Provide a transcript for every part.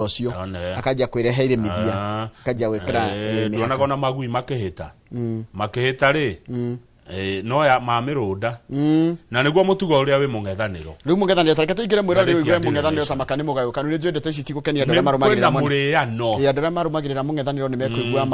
Ũcio One. akanjia kwĩrehe iremithia, akanjia gwĩkĩra mĩhaka. Nduonaga ona magui makĩhĩta makĩhĩta rĩ, no ya mamĩrũnda na nĩguo mũtugo ũrĩa wĩ mũng'ethanĩro. Rĩu mũng'ethanĩro, tareke tũingĩre mwĩrore. Ngathĩti Rĩu ya ũigue mũng'ethanĩro Daily ta maka nĩ mũgayũkanu. Nĩ njũĩ ndeto ici tigũkenia andũ arĩa Nĩ marũmagĩrĩra kwĩna mũno. mũrĩano. Ĩ, andũ arĩa marũmagĩrĩra mũng'ethanĩro nĩ mekũigua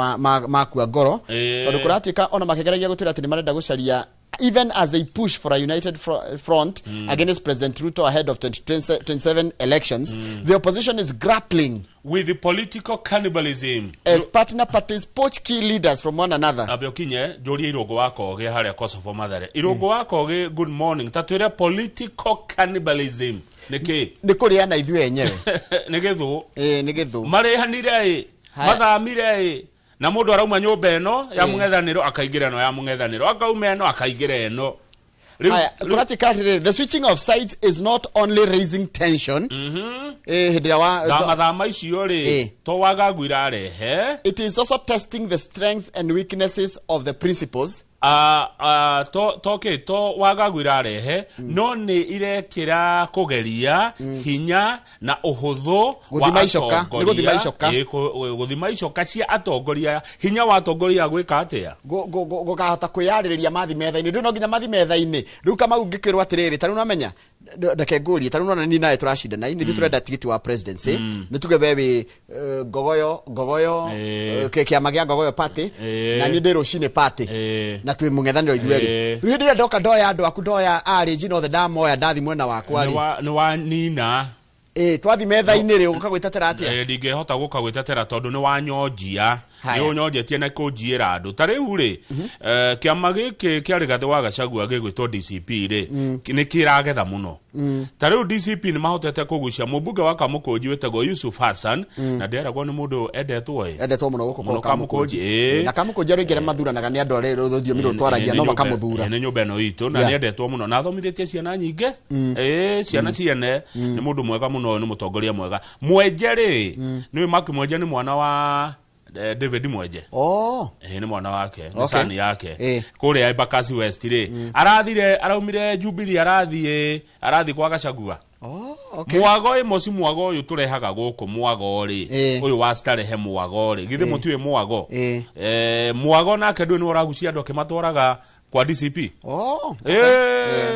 makua ngoro, tondũ kũratuĩka ona makĩgeragia gũtwĩra atĩ nĩ marenda gũcaria, even as they push for a united front against President Ruto ahead of 2027 elections, the opposition is grappling with the political cannibalism as partner parties poach key leaders from one another. Ambe ũkinye njũrie Irũngũ wa Kogĩ harĩa Kosovo Mathare. Irũngũ wa Kogĩ, good morning. Ta twĩre, political cannibalism nĩ kĩ? Nĩ kũrĩana ithuĩ enyewe. Nĩ gĩthũ. Ĩ, nĩ gĩthũ. Marĩhanire ĩ. Haya. Mathamire ĩ, na mũndũ arauma nyũmba ĩno ya mũng'ethanĩro akaingĩra ĩno ya mũng'ethanĩro, akauma ĩno akaingĩra ĩno. Haya, kũratuĩka atĩrĩrĩ, the switching of sides is not only raising tension. Hĩndĩ ĩrĩa wa Thama icio rĩ, to wagagu irarehe. It is also testing the strengths and weaknesses of the principles. Ah, ah, to kĩ to wagagu irarehe, no nĩ irekĩra kũgeria hinya na ũhũthũ wa Gũthima icoka, nĩ gũthima atongoria. icoka. Ĩ, gũthima icoka cia atongoria, hinya wa atongoria gwĩka atĩa? Gũkahota kwĩyarĩrĩria mathi metha-inĩ. Rĩu no nginya mathi metha-inĩ. Rĩu Kamau, ngĩkwĩrwo atĩrĩrĩ, tarĩu namenya, reke ngũrie, tarĩu nona ni nawe tũracindana, nĩ ithuĩ tũrenda tigiti wa presidency, nĩ tuge we wĩ Ngogoyo kĩama gĩa Ngogoyo Party, na niĩ ndĩ Rũcinĩ Party, na twĩ mũng'ethanĩro ithuerĩ. Rĩu hĩndĩ ĩrĩa ndoka ndoya andũ aku, ndoya arĩnji nothe, ndamoya ndathi mwena wakwa Nĩ rĩ, nĩ wanina. Ĩ, twathi metha-inĩ rĩ, ũgũka gwĩtetera atĩa? Ndingĩhota gũka gwĩtetera tondũ nĩ wanyonjia. Haya. Nĩ ũnyonjetie na kũnjiĩra andũ. Ta rĩu rĩ, kĩama gĩkĩ kĩa Rigathĩ wa Gachagua gĩgwĩtwo DCP rĩ, nĩ kĩragetha mũno. Ta rĩu DCP nĩ mahotete kũgucia mũmbunge wa Kamũkũnji wĩtagwo Yusuf Hassan, na ndĩragwo nĩ mũndũ endetwo ĩ. Endetwo mũno gũkũ Mũno kwa Kamũkũnji, ĩ. Na Kamũkũnji arĩa aingĩ arĩa mathuranaga nĩ andũ arĩa rũthiomi rũrũ twaragia no makamũthura. Nĩ nyũmba ĩno itũ na nĩ endetwo mũno na athomithĩtie ciana nyingĩ, ĩ, ciana ciene. Nĩ mũndũ mwega mũno, nĩ mũtongoria mwega. Mwenje rĩ, nĩũĩ Mark Mwenje nĩ mwana wa David Mwenje. Ĩ, nĩ mwana wake, nĩ sani yake. Kũrĩa Embakasi West rĩ, arathire, araumire Jubilee, arathiĩ kwa Gachagua. Mwago ĩ moci, mwago ũyũ tũrehaga gũkũ, mwago rĩ, ũyũ wa starehe, mwago rĩ, githĩ mũtiũĩ mwago? Mwago nake ndũĩ nĩ ũragucia andũ akĩmatwaraga kwa DCP.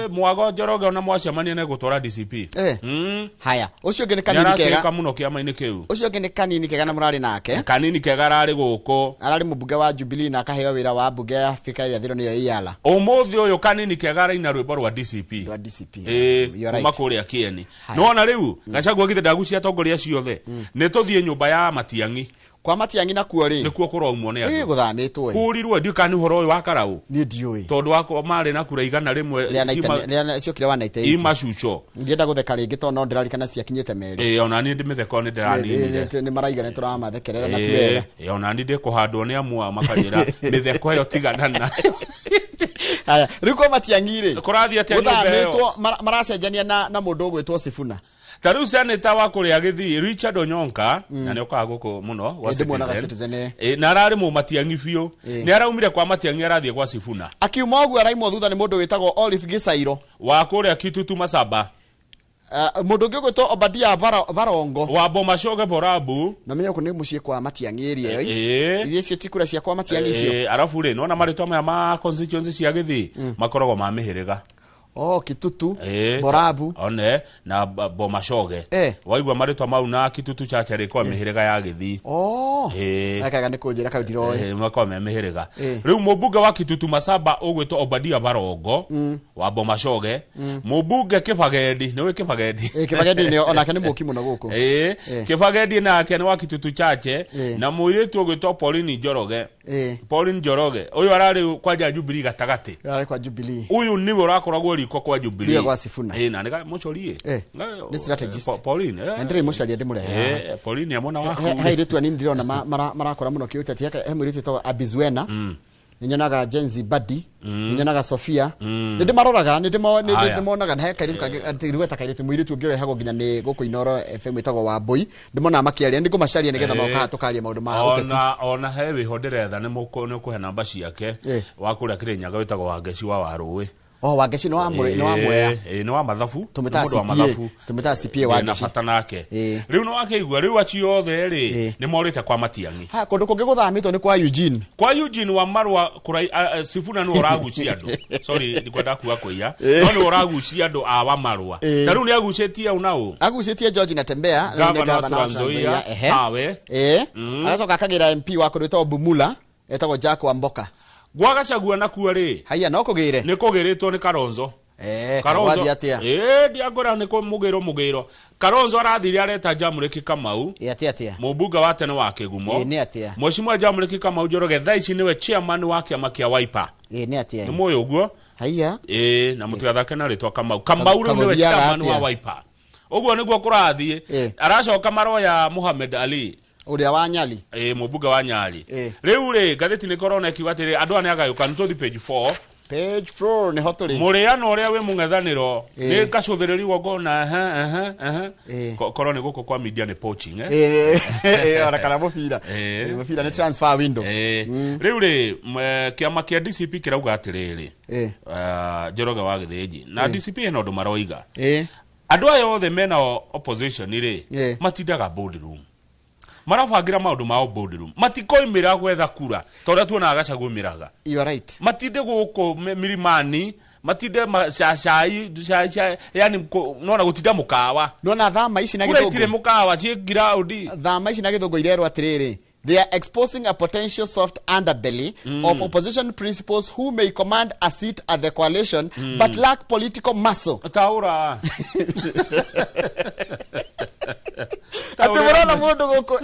Mwago Njoroge ona mwacemania nĩ gũtwara DCP. Haya, ũcio ũngĩ nĩ Kanini Kega. Nĩaratĩĩka mũno kĩama-inĩ kĩu. Ũcio ũngĩ nĩ Kanini Kega na mũrarĩ nake. Kanini Kega ararĩ gũkũ. Ararĩ mũmbunge wa Jubilee na akaheo wĩra wa mbunge ya Afrika ĩrĩa ithĩro nĩyo IALA. Ũmũthĩ ũyũ Kanini Kega araina rwĩmbo rwa DCP. Rwa DCP. Ĩ, You're right. kuma kũrĩa kĩeni. Nĩwona rĩu Gachagua githĩ ndagucia atongoria ciothe? Nĩ tũthiĩ nyũmba ya Matiang'i. Kwa Matiang'i nakuo rĩ? Nĩkuo kũraumwo nĩ Ĩ, andũ. gũthamĩtwo ĩ. Kũrirwo ndiũĩ kana nĩ ũhoro ũyũ wa Karau. Niĩ ndiũĩ. Tondũ wakwa marĩ na kura 100 Rĩa ciokire 198. Imacuco. Ndienda gũtheka rĩngĩ tondũ no ndĩrarikana ciakinyĩte merĩ. Ĩ, ona niĩ ndĩmĩtheko nĩ ndĩraninire. Nĩ maraiga nĩ tũramathekerera na ti wega. Ĩ, ona niĩ ndĩkũhandwo nĩ amua makanjĩra mĩtheko ĩyo tigana nayo. Haya, rĩu kwa Matiang'i rĩ, Kũrathiĩ atĩa nyũmba ĩyo? gũthamĩtwo, maracenjania na mũndũ ũgwĩtwo Sifuna. Ta rĩu seneta wa kũrĩa Gĩthii Richard Onyonka, na nĩ okaga gũkũ mũno gwa Ĩ, ndĩmuonaga Citizen. Citizen, ĩ. Ĩ, na ararĩ mũmatiang'i biũ. Nĩ araumire kwa Matiang'i arathiĩ kwa Sifuna. Akiuma ũguo araimwo thutha nĩ mũndũ wĩtagwo Olive Gisairo. Wa kũrĩa Kitutu Masaba. Mũndũ ũngĩ ũgwĩtwo Obadia Barongo. Wa Bomacoge Borabu. Na menya gũkũ nĩ mũciĩ kwa Matiang'i area ĩyo. Ĩ. Iria icio ti kura cia kwa Matiang'i icio. Ĩ, arabu rĩ, nona marĩtwa maya ma constituency cia Gĩthii makoragwo ma mĩhĩrĩga. Oh, Kitutu. Ĩ, Borabu. One na Bomacoge. Waigua marĩtwa mau na Kitutu Chacha rĩ, kwa mĩhĩrĩga ya Gĩthii. Ĩ. Akaga nĩ kũnjĩra kau ndiroĩ. Ĩ, makoragwo me mĩhĩrĩga. Rĩu Rĩu mũmbunge wa Kitutu Masaba ũgwĩtwo Obadia Barongo wa Bomacoge, mũmbunge Kĩbagendi, nĩũĩ Kĩbagendi? Ĩ, Kĩbagendi nĩ onake nĩ mũki mũno gũkũ. Ĩ, Kĩbagendi nake nĩ wa Kitutu Chache, na mũirĩtu ũgwĩtwo Pauline Njoroge. Pauline Njoroge ũyũ ararĩ kwanja Jubilee gatagatĩ. Ararĩ kwa Jubilee. Ũyũ nĩwe ũrakoragwo riko kwa Jubilee. Nĩwe kwa Sifuna. Ĩ, na nĩ mũcorie. Nĩ strategist. Pauline. Na ndĩrĩ mũcaria ndĩmũrehe haha. Pauline amona waku. He airĩtu anini ndĩrona marakũra mũno kĩũteti. He mũirĩtu wĩtagwo Abizuena, nĩ nyonaga Jenzi Badi, nĩ nyonaga Sofia, nĩ ndĩmaroraga, nĩ ndĩmonaga. Na he kairĩtu kangĩ atĩ gweta kairĩtu, mũirĩtu ũngĩ ũrehagwo nginya nĩ gũkũ Inoro FM wĩtagwo Wambui. Ndĩmonaga makĩaria, nĩ ngũmacaria nĩgetha magoka haha tũkaria maũndũ ma ũteti. Ona he wĩho ndĩretha, nĩ ũkũhe namba ciake, wa kũrĩa Kĩrĩnyaga wĩtagwo Wangeci wa Warũĩ. Oh, Wangeci nĩ wa nĩ wa Mwea. Ĩĩ, nĩ wa mathabu. Tũmĩtaga Nĩ mũndũ wa CPA. mathabu. Tũmĩtaga CPA Ndĩ na Wangeci. bata nake. Ĩĩ. Rĩu nĩ wakĩigua rĩu acio othe rĩ, Ĩĩ. nĩ morĩte kwa Matiang'i. Ha, kũndũ kũngĩ gũthamĩtwo nĩ kwa Eugene. Kwa Eugene wa Marua kũrai Sifuna nĩwe ũragucia andũ. Sorry, ndikwenda kuga kũiya. No nĩwe ũragucia andũ a wa Marua. Ĩĩ. Ta rĩu nĩ agucĩtie au na ũ. Agucĩtie George Natembeya, rĩu nĩ Gavana wa gavana wa Trans Trans Nzoia, Nzoia, ehe. Hawe. Ĩĩ. Agacoka akagĩra MP wa kũndũ gwĩtagwo Bumula, etagwo Jack Wamboka. Gwa Gachagua nakuo rĩ, Haiya, no kũgĩre. nĩ kũgĩrĩtwo nĩ Kalonzo. Eh, Kalonzo kagwathiĩ atĩa? Ĩĩ, ndiangora nĩ mũgĩro mũgĩro. Kalonzo arathire areta Jamũrĩki Kamau, Ĩ, atĩa atĩa? mũmbunge wa tene wa Kĩgumo. Ĩ, nĩ atĩa? Mheshimiwa Jamũrĩki Kamau Njoroge thaa ici nĩwe chairman wa kĩama kĩa Wiper. Ĩ, nĩ atĩa? Nĩ mũĩ ũguo? Haiya. Ĩĩ, na mũtigathake na rĩtwa Kamau. Kamau rĩu nĩwe Kagũthiaga chairman wa atĩa? Wiper. Ũguo nĩguo kũrathiĩ. Ĩ. Aracoka maroya Mohamed Ali. Ũrĩa wa Nyali. Ĩĩ, mũmbunge wa Nyali. Ĩ. Rĩu rĩ, ngathĩti nĩ korona ĩkiuga atĩrĩ, andũ aya nĩ agayũkanu, tũthiĩ page 4. Page 4 nĩho tũrĩ. Mũrĩano ũrĩa wĩ mũng'ethanĩro Ĩĩ. nĩ gacũthĩrĩri igongona ehe ehe ehe. Ĩĩ. Korwo nĩ gũkũ kwa media nĩ poaching, eh? Ĩ, ĩ, ona kana mũbira. Ĩ. Ĩ, mũbira nĩ transfer window. Ĩĩ. Rĩu rĩ, kĩama kĩa DCP kĩrauga atĩrĩrĩ, Ĩ. Njoroge wa Gĩthĩnji na DCP hena ũndũ maroiga. Ĩ. Andũ aya othe mena opposition rĩ, Ĩĩ. matindaga boardroom, marabangĩra maũndũ mao boardroom, matikoimĩra gwetha kura ta ũrĩa tuonaga Gachagua oimĩraga. You are right. Matinde gũkũ milimani, matinde cai cai, yani nona gũtinda mũkawa. Nona thama ici na Kura itirĩ gĩthũngũ. mũkawa, ciĩ ground. Thama ici na gĩthũngũ irerwo atĩrĩrĩ, they are exposing a potential soft underbelly of opposition principals who may command a seat at the coalition but lack political muscle. Taũra. Atĩ mũrona mũndũ gũkũ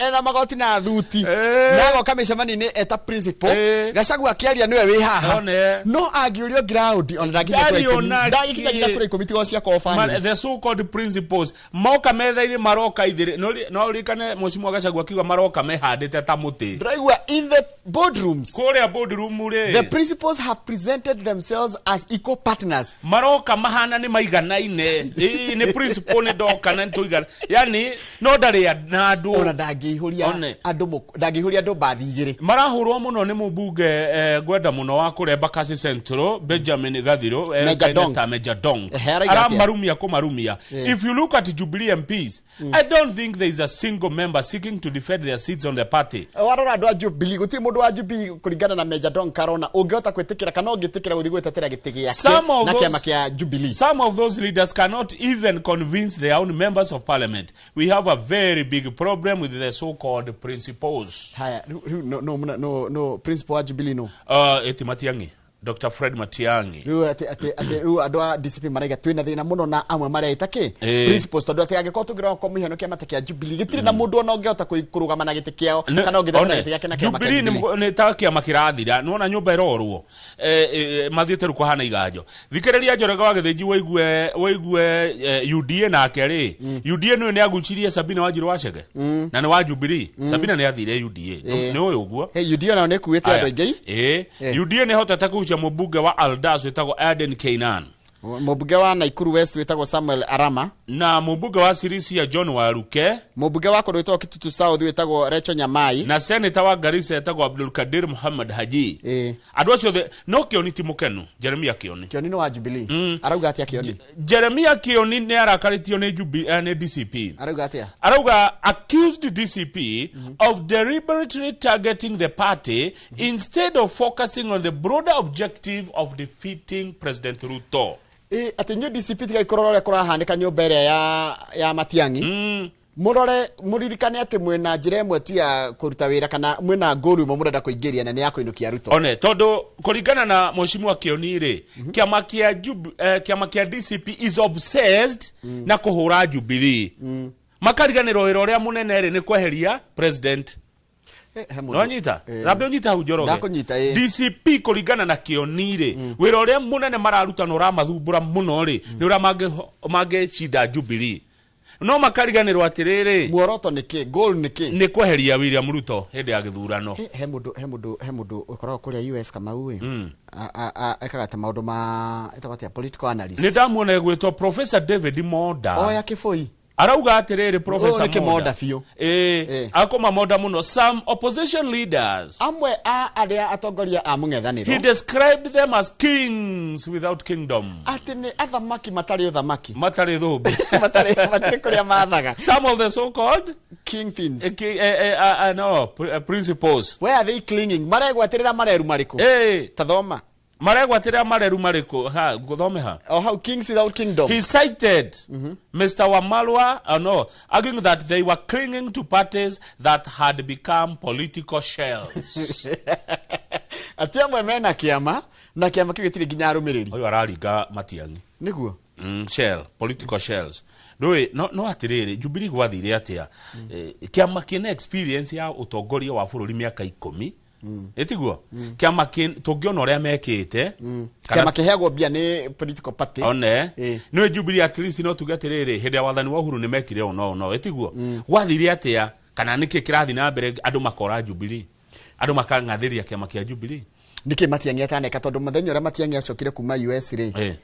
ena magoti na thuti, na agoka mĩcemanio-inĩ eta principal. Gachagua akĩaria nĩwe wĩ haha. One. No angĩũrio ground ona ndangĩkinya kura Ndarĩ 10. ona Ndangĩkinya nginya kĩ. kura 10 tiga cia kwao family. The so called principals moka metha-inĩ maroka ithĩrĩ no ũririkane Mheshimiwa Gachagua akiuga maroka mehandĩte ta mũtĩ. Ndĩraigua in the boardrooms, kũrĩa boardroom rĩ, the principals have presented themselves as equal partners. Maroka mahana nĩ maiganaine. Ĩĩ, nĩ principal nĩ ndoka na nĩtũigana, yani no ndarĩ na andũ. Ona ndangĩihũria One. andũ ndangĩihũria andũ mbathi igĩrĩ. Marahũrwo mũno nĩ mũmbunge ngwenda mũno wa kũrĩa Embakasi Central, Benjamin Gathiro, Major Donk. ta Major Donk. Ehe, arauga atĩa? Aramarumia kũmarumia. If you look at Jubilee MPs, I don't think there is a single member seeking to defend their seats on the party. Warora andũ a Jubilee, gũtirĩ mũndũ wa Jubilee kũringana na Major Donk arona ũngĩhota gwĩtĩkĩra kana ũngĩtĩkĩra gũthiĩ gwĩtetera gĩtĩ gĩake Some of na kĩama kĩa Jubilee. Some of those leaders cannot even convince their own members of parliament. We have a very big problem with the so-called principals. Haya, rĩu no no no no principal wa Jubilee no? Eti Matiang'i, Dr. Fred Matiang'i. Rĩu atĩ rĩu andũ a DCP maraiga twĩna thĩna mũno na amwe mareita kĩ? Principals, tondũ atĩ angĩkorwo tũngĩrora kwa mũhiano kĩama ta kĩa Jubilee gĩtirĩ na mũndũ ona ũngĩhota kũrũgama na gĩtĩ kĩao kana ũngĩtetera One, gĩtĩ gĩake na kĩama kĩa Jubilee Jubilee. nĩ ta kĩama kĩrathira, nĩwona nyũmba ĩrorwo, mathiĩte rĩu kũhana iganjo. Thikĩrĩria Njoroge wa Gĩthĩnji wĩigue wĩigue UDA nake rĩ, UDA nĩwe nĩ agucirie Sabina Wanjiru wa Chege na nĩ wa Jubilee. Sabina nĩ athire UDA. Nĩ ũĩ ũguo? Hey, UDA nao nĩ ĩkuĩte andũ aingĩ. Ĩĩ. UDA nĩ hotete kũgucia mũmbunge wa Aldas wĩtagwo Aden Keinan. Mũmbunge wa Nakuru West wĩtagwo Samuel Arama. Na mũmbunge wa Sirisia John Waruke. Mũmbunge wa kũndũ wĩtagwo Kitutu South wĩtagwo Recho Nyamai. Na seneta wa Garissa etagwo Abdul Kadir Muhammad Haji. Andũ acio othe no Kĩoni ti mũkenu, Jeremia Kĩoni. Kĩoni nĩ wa Jubilee. Arauga atĩa Kĩoni? Jeremia Kĩoni nĩ arakarĩtio nĩ nĩ DCP. Arauga atĩa? Arauga accused DCP of deliberately targeting the party instead of focusing on the broader objective of defeating President Ruto. Ĩ, atĩ inyuĩ DCP tigai kũrora ũrĩa kũrahanĩka nyũmba ĩrĩa ya Matiang'i, mũrore mũririkane atĩ mwĩna njĩra ĩmwe tu ya kũruta wĩra kana mwĩna ngũru ĩmwe mũrenda kũingĩria na nĩ ya kũinũkia Ruto. One tondu kũringana na Mheshimiwa Kĩoni rĩ, kĩama kĩa DCP is obsessed na kũhũra Jubilee, makariganĩrwo wĩra ũrĩa mũnene rĩ nĩ kweheria president. He mũndũ- Nĩwanyita? Rambe ũnyite hau, Njoroge. Ndakũnyita, ĩ. DCP kũringana na Kĩoni rĩ, wĩra ũrĩa mũnene mararuta na ũramathumbũra mũno rĩ nĩ ũrĩa mangĩcinda Jubilee, no makariganĩrwo atĩrĩrĩ, Muoroto nĩ kĩ? Goal nĩ kĩ? Nĩ kweheria William Ruto hĩndĩ ya gĩthurano. He mũndũ ũkoragwo kũrĩa US, Kamau ĩ, ekaga ta maũndũ ma ĩtagwo atĩa, political analyst. Nĩ ndamuona gwĩtwo Professor David Monda. Oya kĩbũi. Arauga atĩrĩrĩ, Professor Ũyũ nĩ kĩmonda biũ. Ĩĩ, akũmamonda mũno. Some opposition leaders, Amwe a arĩa atongoria a he mũng'ethanĩro, described them as kings without kingdom. Atĩ nĩ athamaki matarĩ ũthamaki. Matarĩ thũmbĩ. Matarĩ kũrĩa mathaga. Some of the so called kingpins. No, principals. Where are they clinging? Maregwatĩrĩra mareru marĩkũ? Tathoma. Maregwatĩrĩra mareru marĩkũ? Ha ngũthome ha? O hau, kings without kingdom. He cited Mr. Wamalwa, no, arguing that they were clinging to parties that had become political shells. Atĩ amwe mena kĩama na kĩama kĩu gĩtirĩ nginya arũmĩrĩri. Ũyũ araringa Matiang'i. Nĩguo. Shell, political shells. Ndũĩ, no atĩrĩrĩ, Jubilee gwathire atĩa? Kĩama kĩna experience ya ũtongoria wa bũrũri mĩaka 10. Ĩtiguo? Kĩama tũngĩona ũrĩa mekĩte, Kĩama kĩheagwo mbia nĩ political party. One nĩ Jubilee at least no tuge atĩrĩrĩ, hĩndĩ ya wathani wa Uhuru nĩ mekire ũũ no no, ĩtiguo? Gwathire atĩa, kana nĩkĩ kĩrathiĩ na mbere andũ makora Jubilee, andũ makang'athĩria kĩama kĩa Jubilee? Nĩkĩ Matiang'i ataneka? Tondũ mũthenya ũrĩa Matiang'i acokire kuma US rĩ,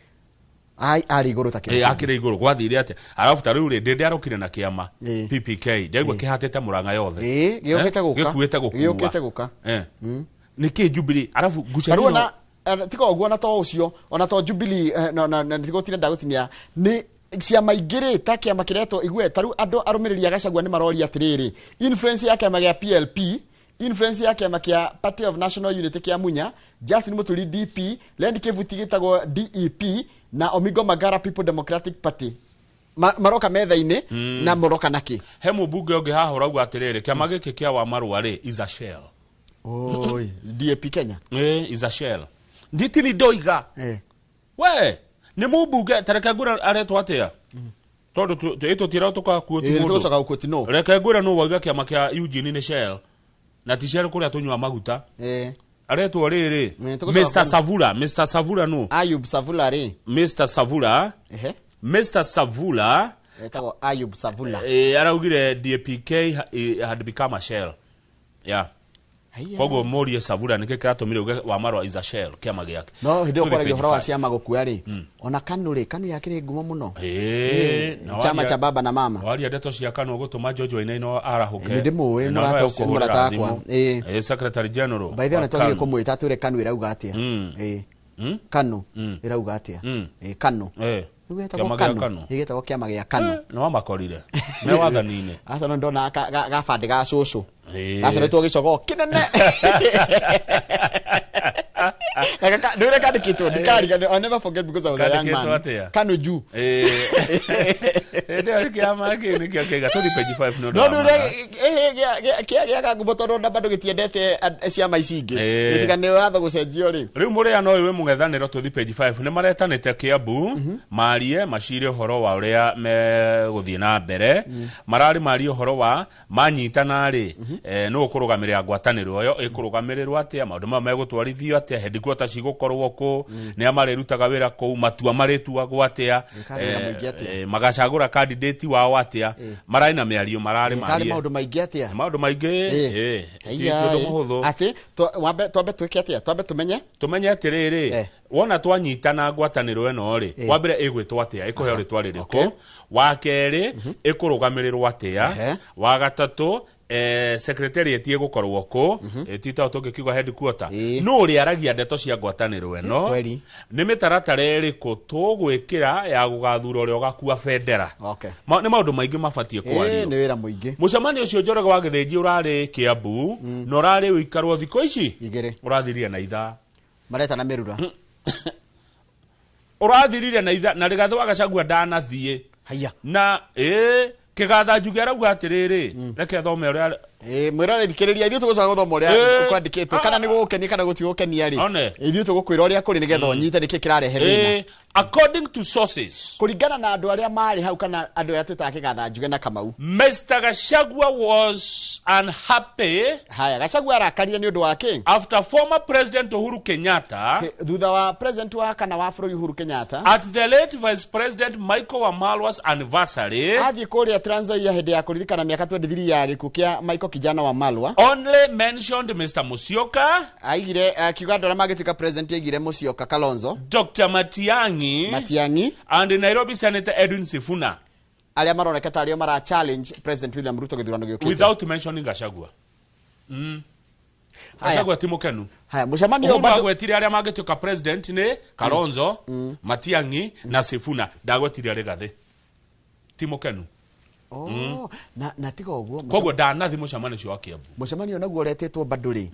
arĩ igũrũ ta kĩama. Akĩrĩ igũrũ. Gwathire atĩa? Arabu ta rĩu rĩ, ndĩndĩ arokire na kĩama PPK, ndaigua kĩhatĩte Mũrang'a yothe. Gĩũkĩte gũka. Gĩkuĩte gũkua. Gĩũkĩte gũka. Nĩkĩ Jubilee arabu Tarĩu ngucanio ona tiga ũguo, ona to ũcio, ona to Jubilee, na ndigũtinda ndagũtinia nĩ ciama ingĩ rĩ, ta kĩama kĩretwo igue. Tarĩu andũ arũmĩrĩri a Gachagua nĩ maroria atĩrĩrĩ, influence ya kĩama gĩa PLP, influence ya kĩama kĩa Party of National Unity kĩa Munya, Justin Muturi DP, Len Kivuti gĩtagwo DEP, na Omingo Magara People Democratic Party. Maroka metha-inĩ na maroka nakĩ? He mũmbunge ũngĩ haha ũrauga atĩrĩrĩ, kĩama gĩkĩ kĩa Wamarũa rĩ is a shell. Oi, DAP Kenya. Is a shell. Nditini ndoiga. We nĩ mũmbunge, tareke ngwĩre aretwo atĩa, tondũ ĩtũtira tũkakuoti Ĩ, mũndũ. tũgũcoka gũquote no. Reke ngwĩre nũ wauga kĩama kĩa Eugene nĩ shell, na ti shell kũrĩa tũnyua maguta. Aretwo rĩrĩ, Tũgũcoka Mr. Savula. Mr. Savula nũ? Ayub Savula rĩ. Mr. Savula. Mr. Savula. Etagwo Ayub Savula. Araugire DAPK had become a shell, yeah. Haiya. Koguo mũrie Savula nĩkĩ kĩratũmire uge Wamarwa is a shell, kĩama gĩake. No hĩndĩ ĩyo Tũthiĩ kwaragia page ũhoro wa 5. ciama gũkua rĩ, ona KANU rĩ, KANU yakĩrĩ ngumo mũno. Na Chama waria- cha baba na mama. Waria ndeto cia KANU ũgũtũma George Wainaina arahũke. Nĩ ndĩmũĩ, Na mũrata no ũcio, ekũhũrĩra mũrata wakwa. thimũ. Secretary General By the way, wa twagĩrĩire KANU. kũmwĩta twĩre KANU ĩrauga atĩa. KANU ĩrauga atĩa? KANU. Rĩu gĩtagwo Kĩama gĩa KANU. KANU. Gĩtagwo kĩama gĩa KANU. Nĩ wamakorire me wathani-inĩ. Aca, no ndona gabandĩ ga cũcũ gacoretwo gĩcogoo kĩnene. Nĩ ũrĩa kandĩkĩtwo, ndikariganĩrwo. I'll never forget because I was a young Kandĩkĩtwo man. atĩa? KANU juu. Hĩndĩ ĩyo kĩama kĩu nĩkĩo kĩga. Tũthiĩ page 5 nĩ ũndũ No wa nĩ mathaa. ũrĩa kĩagĩaga ngumo tondũ ona bado gĩtiendete ciama ici ingĩ. Gĩtiga nĩ watho gũcenjio rĩ. Rĩu mũrĩano ũyũ wĩ mũng'ethanĩro, tũthi page 5, nĩ maretanĩte Kĩambu marie macire ũhoro wa ũrĩa megũthiĩ na mbere. Mararĩ marie ũhoro wa manyitana rĩ, nũ ũkũrũgamĩrĩra ngwatanĩro ĩyo, ĩkũrũgamĩrĩrwo atĩa, maũndũ maya megũtwarithio atĩa, headquarter cigũkorwo kũ, nĩa marĩrutaga wĩra kũu, matua marĩtuagwo atĩa, Karĩ wĩra mũingĩ atĩa? Magacagũra candidate wao atĩa. Mararĩ na mĩario mararĩ Karĩ marie maũndũ maingĩ atĩa? Maũndũ maingĩ. Ti Haiya, ũndũ mũhũthũ. Atĩ twambe twĩke atĩa? Twambe tũmenye. Tumenye atĩrĩrĩ, wona twanyitana ngwatanĩro ĩno rĩ, wa mbere ĩgwĩtwo atĩa, ĩkũheo rĩtwa rĩrĩkũ? Wa kerĩ, ĩkũrũgamĩrĩrwo atĩa? Wa gatatũ, secretariat ĩgũkorwo kũ? Ti ta tũngĩkiuga headquarter. Nũ ũrĩaragia ndeto cia ngwatanĩro ĩno? Nĩ mĩtaratara ĩrĩkũ tũgwĩkĩra ya gũgathura ũrĩa ũgakua bendera? Nĩ maũndũ maingĩ mabatiĩ kwario. Nĩ wĩra mũingĩ. Mũcemanio ũcio, Njoroge wa Gĩthĩnji, ũrarĩ Kĩambu na ũrarĩ ũikarwo thikũ ici 2. Ũrathirire na ithaa. Mareta na mĩrura. Ũrathirire na ithaa na Rigathĩ wa Gachagua ndanathiĩ. Haiya. Na kĩgatha njuge arauga atĩrĩrĩ, reke thome ũrĩa. Mwĩrore, thikĩrĩria, ithuĩ tũgũcoka gũthoma ũrĩa kwandĩkĩtwo, kana nĩ gũgũkenia kana gũtigũkenia rĩ, One. ithuĩ tũgũkwĩra ũrĩa kũrĩ nĩgetha ũnyite nĩkĩ kĩrarehe thĩna. According to sources, Kũringana na andũ arĩa marĩ hau kana andũ arĩa twĩtaga kĩgatha njuge na Kamau, Mr. Gachagua was unhappy haya, Gachagua arakarire nĩ ũndũ wa kĩ? after former President Uhuru Kenyatta Thutha wa president wa kana wa bũrũri Uhuru Kenyatta at the late Vice President Michael Wamalwa's anniversary athiĩ kũrĩa Trans Nzoia hĩndĩ ya kũririkana mĩaka 23 ya gĩkuũ kĩa Michael Kijana wa Malwa, only mentioned Mr. Musyoka, aigire, akiuga andũ arĩa mangĩtuĩka president, aigire Musyoka, Kalonzo, Dr. Matiang'i, Matiang'i, and Nairobi Senator Edwin Sifuna. Arĩa maroneka ta arĩo mara challenge President William Ruto gĩthurano gĩũkĩte. Without mentioning Gachagua. Haya. Gachagua ti mũkenu. Haya, mũcemanio Uhuru bado agwetire arĩa mangĩtuĩka president nĩ Kalonzo, Matiang'i na Sifuna. Ndagwetire Rigathĩ, ti mũkenu. Oh, na tiga ũguo. Koguo ndanathi mũcemanio ũcio wa Kiambu. Mũcemanio naguo ũretĩtwo bado rĩ,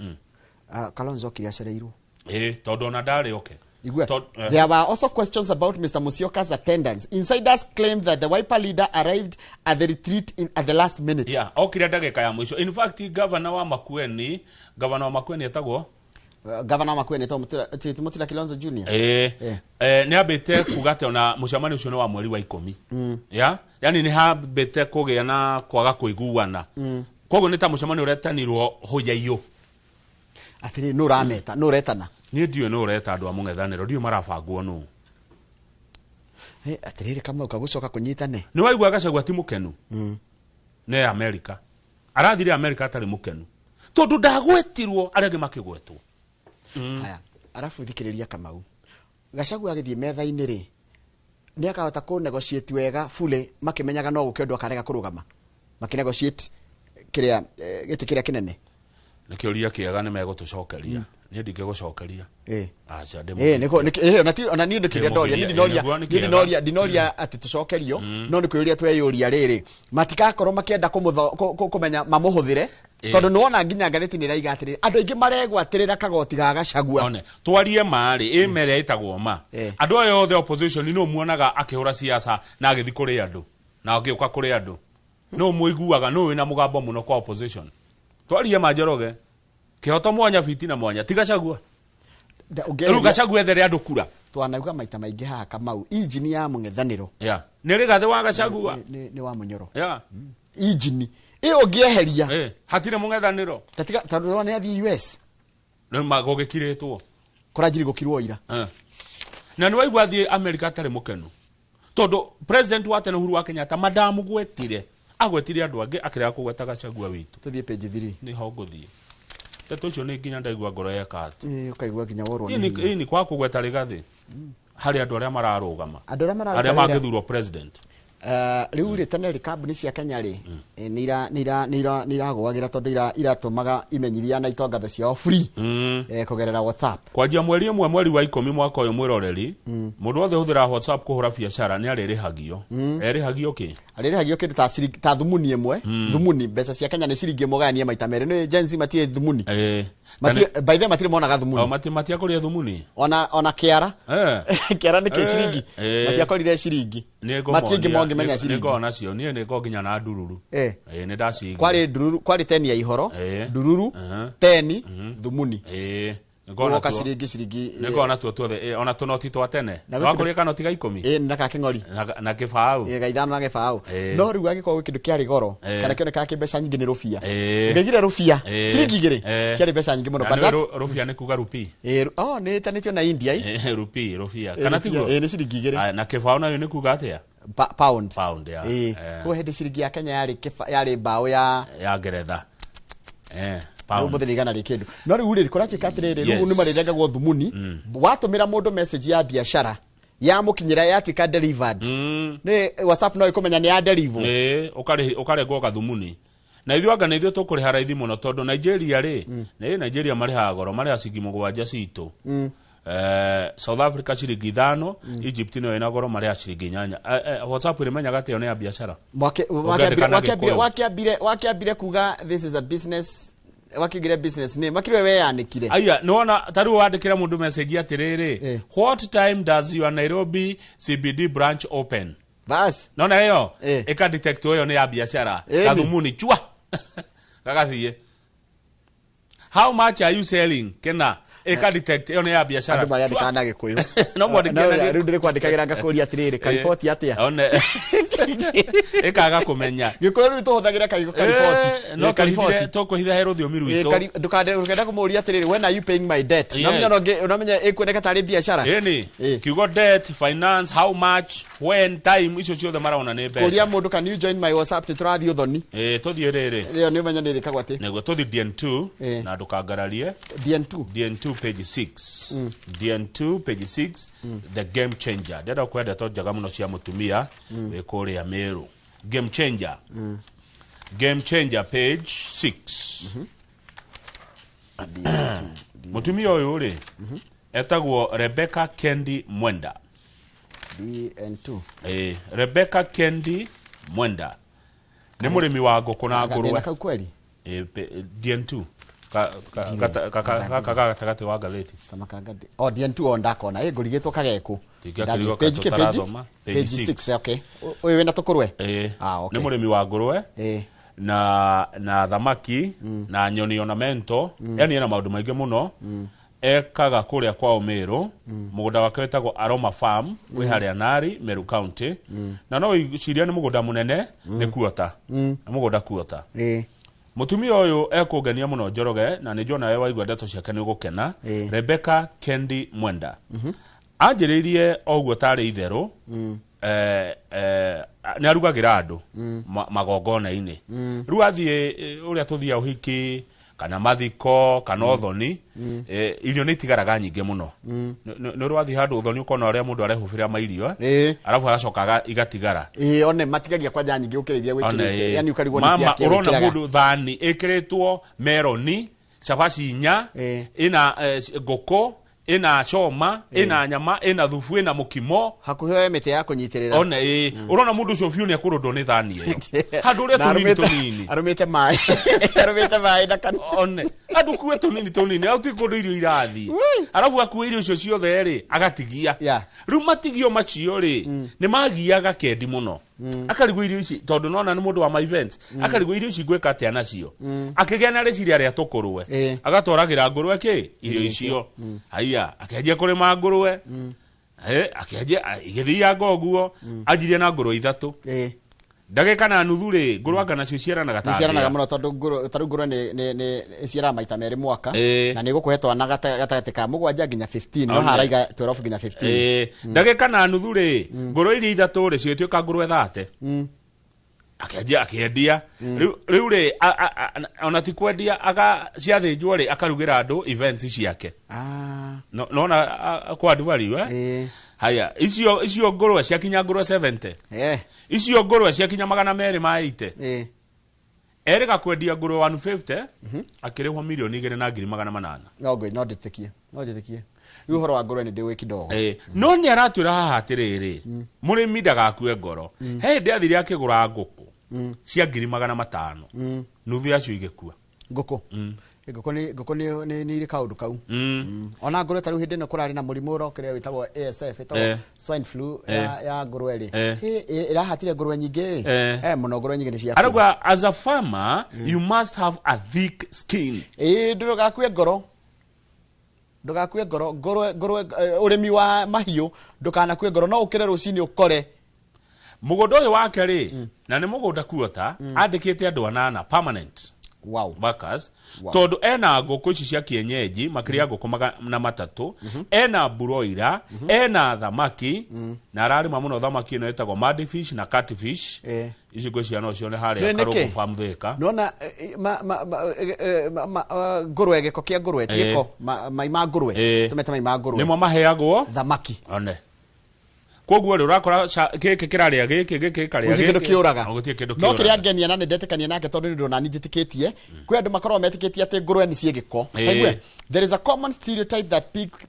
Kalonzo okire acereirwo. Ĩ, tondũ ona ndarĩ oke. Igua. Tondũ. There were also questions about Mr. Musyoka's attendance. Insiders claim that the Wiper leader arrived at the retreat at the last minute. Yeah, okire ndagĩka ya mũico. In fact, governor wa Makueni etagwo Governor Makueni etagwo Mutula Kilonzo Jr. Nĩ ambĩte kuga atĩ ona mũcemanio ũcio nĩ wa mweri wa 10. Ya, yani nĩ hambĩte kũgĩa na kwaga kũiguana. Koguo nĩ ta mũcemanio ũretanirwo hũyaiyũ. Atĩrĩ, nũ ũrameta, nũ ũretana? Niĩ ndiũĩ nũ ũreta andũ a mũng'ethanĩro, ndiũĩ marabangwo nũ. Atĩrĩrĩ, Kamau, kagũcoka kũnyitane. Nĩ waigua Gachagua ti mũkenu nĩ Amerika. Arathire Amerika atarĩ mũkenu tondũ ndagwetirwo, arĩa angĩ makĩgwetwo. Haya, arabu thikĩrĩria, Kamau. Gachagua agĩthiĩ metha-inĩ rĩ, nĩ akahota kũ negotiate wega fully makĩmenyaga no gũke ũndũ akarega kũrũgama makĩ negotiate kĩrĩa gĩtĩ kĩrĩa kĩnene? Nĩ kĩũria kĩega, nĩ megũtũcokeria. Niĩ ndingĩgũcokeria. Aca, ndĩ Ona niĩ nĩ kĩrĩa ndoria, niĩ Ndĩmũgiria, ndinoria. Nĩguo, nĩ Niĩ kĩega. ndinoria atĩ tũcokerio, no nĩ kwĩyũria tweyũria rĩrĩ, matikakorwo makĩenda kũmenya mamũhũthĩre, tondũ nĩwona nginya ngathĩti nĩ ĩraiga atĩrĩrĩ, andũ aingĩ maregwatĩrĩra kagoti ga Gachagua. One twarie marĩ ĩmere ĩtagwo ma. Andũ aya othe opposition, nĩ muonaga akĩhũra siasa na agĩthiĩ kũrĩ andũ na agĩũka kũrĩ andũ, no mũiguaga no wĩna mũgambo mũno kwa opposition. Twarie ma, Njoroge, kĩhoto mwanya, fitina mwanya, ti Gachagua. Rĩu Gachagua ethere andũ kura. Twanauga maita maingĩ haha, Kamau, injini ya mũng'ethanĩro ya nĩ Rĩgathĩ wa Gachagua. Nĩ wa Mũnyoro. Injini ĩyo ũngĩeheria, Hatirĩ mũng'ethanĩro. Tatiga tondũ nĩ athiĩ US. Nĩ gũgĩkirĩtwo. Kũranjiri gũkirwo ira. Na nĩ waigua athiĩ Amerika atarĩ mũkenu tondũ president wa tene Uhuru wa Kenyatta madamũgwetire, agwetire andũ angĩ, akĩrega kũgweta Gachagua witũ. Tũthiĩ page 3. Nĩho ngũthiĩ, ndeto icio nĩ nginya ndaigua ngoro yeka atĩ. Ũkaigua nginya worwo Hii nĩ ni hinya. Hii ni kwa kũgweta Rĩgathĩ harĩ andũ arĩa mararũgama, Andũ arĩa mararuta arĩa wĩra. mangĩthurwo president. Rĩu rĩ, tene rĩ, kambuni cia Kenya rĩ, nĩ iragũagĩra tondũ iratũmaga imenyithia na itongatho ciao free kũgerera WhatsApp. Kwanjia mweri 1 mweri wa 10 mwaka ũyũ, mwĩroreri, mũndũ wothe ũhũthĩraga WhatsApp kũhũra biacara nĩ arĩrĩhagio. Erĩhagio kĩ? Arĩrĩhagio kĩndũ ta ciringi, ta thumuni ĩmwe. Thumuni mbeca cia Kenya nĩ ciringi 1, gayanie maita merĩ. Nĩ Gen Z matirĩ thumuni. By the way, matirĩ monaga thumuni. O, matiakũrĩa thumuni. Ona kĩara. Kĩara nĩ kĩ? Ciringi. Matiakorire ciringi. Matiĩngĩ mongĩmenya ciringi. Nĩngona nacio niĩ, nĩngoo nginya na ndururu. Nĩ ndaciigire. Kwarĩ ndururu, kwarĩ teni ya ihoro, ndururu, teni, thumuni. Nĩngona Gũgoka tuo. ciringi. Nĩngona tuo tuothe, ona tũnoti twa tene. Na Wakũrĩa kanoti ga 10. Na kakĩng'ori. Na kĩbaũ. Ga 5 na gĩbaũ. No rĩu angĩkorwo gwĩ kĩndũ kĩarĩ goro kana kĩonekaga kĩ mbeca nyingĩ, nĩ rũbia. Ũngĩgire rũbia ciringi 2, ciarĩ mbeca nyingĩ mũno. Na But nĩwe rũbia nĩ kuga rupi. Oh, nĩ ĩtanĩtio na India ĩ. Rupi, rũbia, kana Rũbia, tiguo? Nĩ ciringi 2. Aya, na kĩbaũ nayo nĩ kuga atĩa? Pound. Pound ya Kwa hĩndĩ ciringi ya Kenya yarĩ mbaũ ya ya Ngeretha. Rĩu Pound. mũthĩ nĩ igana rĩ kĩndũ. No rĩu rĩ, kũratuĩka atĩrĩrĩ, rĩu nĩ marĩrengagwo thumuni watũmĩra mũndũ message ya biacara, yamũkinyĩra yatuĩka delivered. Nĩ WhatsApp no ĩkũmenya nĩ ya deliver. Ĩ, ũkarengwo gathumuni, na ithuĩ anga nĩ ithuĩ tũkũrĩha raithi mũno, tondũ Nigeria rĩ, nĩ Nigeria marĩhaga goro, marĩha ciringi 7 citũ. South Africa ciringi 5, Egypt nĩyo ĩna goro, marĩha ciringi 8. WhatsApp ĩrĩmenyaga atĩ ĩyo nĩ ya biacara? Ũngĩandĩka na Gĩkũyũ. Wakĩambire kuga this is a business, wakiugire business name, makĩrĩ weyanĩkire. Aya, nĩwona ta rĩu wandĩkĩra mũndũ message atĩrĩrĩ, "What time does your Nairobi CBD branch open?" Bas. Nona ĩyo ĩka detect ĩyo nĩ ya biacara. Gathumuni chua gagathiĩ. "How much are you selling?" Kena ĩka detect ĩyo nĩ ya biacara. Andũ marĩandĩkaga Chua. na Gĩkũyũ. No mwandĩke na Rĩu Gĩkũyũ. ndĩrĩ kwandĩkagĩra ngakũria atĩrĩrĩ, kariboti atĩa? One ĩkaga kũmenya. Gĩkũyũ rĩu tũhũthagĩra kariboti. No Kariboti. tũhithire, tũkwĩhitha he rũthiomi rwitũ. Ndũkenda kũmũria atĩrĩrĩ, "When are you paying my debt?" Nomenya nomenya ĩkuoneka tarĩ biacara. Ĩni kiugo debt, finance, how much, when, time, icio ciothe marona nĩ Kũria mbeca. mũndũ, "Can you join my WhatsApp?" Tũrathiĩ ũthoni. Tũthiĩ rĩrĩ. Ĩyo nĩ ũmenya nĩ ĩrĩkagwo atĩ. Nĩguo tũthiĩ DN2 na ndũkangararie. DN2. DN2 page 6, DN2 page 6, the game changer. Ndĩrenda kũhe ndeto njega mũno cia mũtumia wĩ kũrĩa Meru. Game Changer. Game Changer page 6. Mutumia ũyũ rĩ, etagwo Rebecca Kendi Mwenda. DN2. Rebecca Kendi Mwenda nĩ mũrĩmi wa ngũkũ na ngũrwe. Kau kweli. DN2 gaka gatagatĩ wa ngathĩti. Tamakanga. Oh, DN2 o ndakona. Ngũrigĩtwo kagekũ. Ndingĩakĩrigwo Page ka ke page? tũtarathoma. Page Page 6. 6, okay. Ũyũ wĩna tũkũrwe? Ah, okay. Nĩ mũrĩmi wa ngũrwe na thamaki na nyoni ornamental, yani ena maũndũ maingĩ mũno ekaga kũrĩa kwao Meru. Mũgũnda wake wĩtagwo Aroma Farm, wĩ harĩa Nari, Meru County, na no iciria nĩ mũgũnda mũnene, nĩ kuota nĩ mũgũnda kuota. Mũtumia ũyũ ekũngenia mũno Njoroge, na nĩ njuona we waigua ndeto ciake nĩ ũgũkena. Rebecca Kendi Mwenda anjĩrĩirie o ũguo tarĩ itherũ, nĩ arugagĩra andũ magongona-inĩ. Rĩu athiĩ, ũrĩa tũthiaga ũhiki kana mathiko kana ũthoni, irio nĩ itigaraga nyingĩ mũno. Nĩ ũrĩ wathiĩ handũ ũthoni ũkona ũrĩa mũndũ arehũbĩra mairio, arabu agacoka igatigara. One matigagia kwanja nyingĩ gũkĩra iria One, gwĩkĩrĩte. Yani ũkarigwo nĩ Mama, ciake ũrona wĩkĩraga. mũndũ thani ĩkĩrĩtwo meroni, cabaci inya, ĩna ngũkũ, ĩna choma, ĩna nyama, ĩna thubu, ĩna mũkimo. Hakuhĩ oe mĩtĩ ya kũnyitĩrĩra. One, ũrona mũndũ ũcio biũ nĩ ekũrũndwo nĩ thani ĩyo handũ ũrĩa Na tũnini tũnini. Arũmĩte maĩ. Arũmĩte maĩ na kanua. One andũ kue tũnini tũnini, au ti kũndũ irio irathiĩ, arabu akue irio icio ciothe rĩ, agatigia. Rĩu matigio macio rĩ, nĩ magiaga Kendi mũno. Akarigwo irio ici, tondũ nona nĩ mũndũ wa ma events, akarigwo irio ici ngwĩka atĩa nacio. Akĩgĩa na rĩciria rĩa tũkũrwe. Agatwaragĩra ngũrwe kĩ irio icio. Haiya, akĩanjia kũrĩma ngũrwe. Akĩanjia igĩthianga ũguo, anjirie na ngũrwe ithatũ. Ndagĩka na nuthu rĩ, ngũrwe anga nacio ciaranaga ta Nĩ ciaranaga mbĩa. mũno, tondũ tarĩu ngũrwe nĩ ĩciaraga maita merĩ mwaka. Na nĩ ĩgũkũhe twana gatagatĩ ka 7 nginya 15, no haraiga 12 nginya 15. Ndagĩka na nuthu rĩ, ngũrwe iria ithatũ rĩ, cigĩtuĩka ngũrwe 30. Akĩanjia akĩendia. Rĩu rĩ, ona ti kwendia, aga ciathĩnjwo rĩ, akarugĩra andũ events ciake. No, nona, kwa add value, eh? Haya, icio ngũrwe ciakinya ngũrwe 70. Icio ngũrwe ciakinya magana merĩ ma 80. Erĩga kwendia ngũrwe 150, akĩrĩhwo 2,800,000. No ngwe, no ndĩtĩkie. No ndĩtĩkie. Rĩu ũhoro wa ngũrwe nĩ ndĩũĩ kidogo. No nĩ aratwĩra haha atĩrĩrĩ, mũrĩmi ndagakue ngoro. He hĩndĩ athire akĩgũra ngũkũ cia 500,000. Nuthu yacio igĩkua. Ngũkũ. Ngũkũ nĩ irĩ kaũndũ kau. Ona ngũrwe ta rĩu hĩndĩ ĩno kũrarĩ na mũrimũ ũrokĩrĩa wĩtagwo ASF, ĩtagwo swine flu ya ngũrwe rĩ. Ĩrahatire ngũrwe nyingĩ. Mũno ngũrwe nyingĩ nĩ ciakuire. Arauga as a farmer, you must have a thick skin. Ndũgakue ngoro. Ndũgakue ngoro. Ngũrwe, ũrĩmi wa mahiũ, ndũkanakue ngoro. No ũkĩre rũcinĩ ũkore. Mũgũnda ũyũ wake rĩ, na nĩ mũgũnda kuota, andĩkĩte andũ anana permanent. Wow. Workers. Wow. Tondũ ena ngũkũ ici cia kienyeji, makĩria ya ngũkũ magana matatũ, ena broiler, ena thamaki, na ararĩma mũno thamaki ĩno ĩtagwo mudfish na catfish. Ici ngwĩciria no cione harĩa Nĩ nĩkĩ? Karũngũ Farm Thika. Nĩwona, ngũrwe, gĩko kĩa ngũrwe, ti gĩko, mai ma ngũrwe. Tũmete mai ma ngũrwe. Nĩmo maheagwo thamaki. One. Koguo rĩ, ũrakora gĩkĩ kĩrarĩa gĩkĩ, gĩkĩ gĩkarĩa Gũtirĩ kĩndũ gĩkĩ. kĩũraga. O, gũtirĩ kĩndũ No kĩrĩa kĩũraga. ngenia na nĩ ndetĩkania nake, tondũ nĩ ũndũ nani njĩtĩkĩtie, kwĩ andũ makoragwo metĩkĩtie atĩ ngũrwe nĩ ciĩ gĩko. Aigue, there is a common stereotype that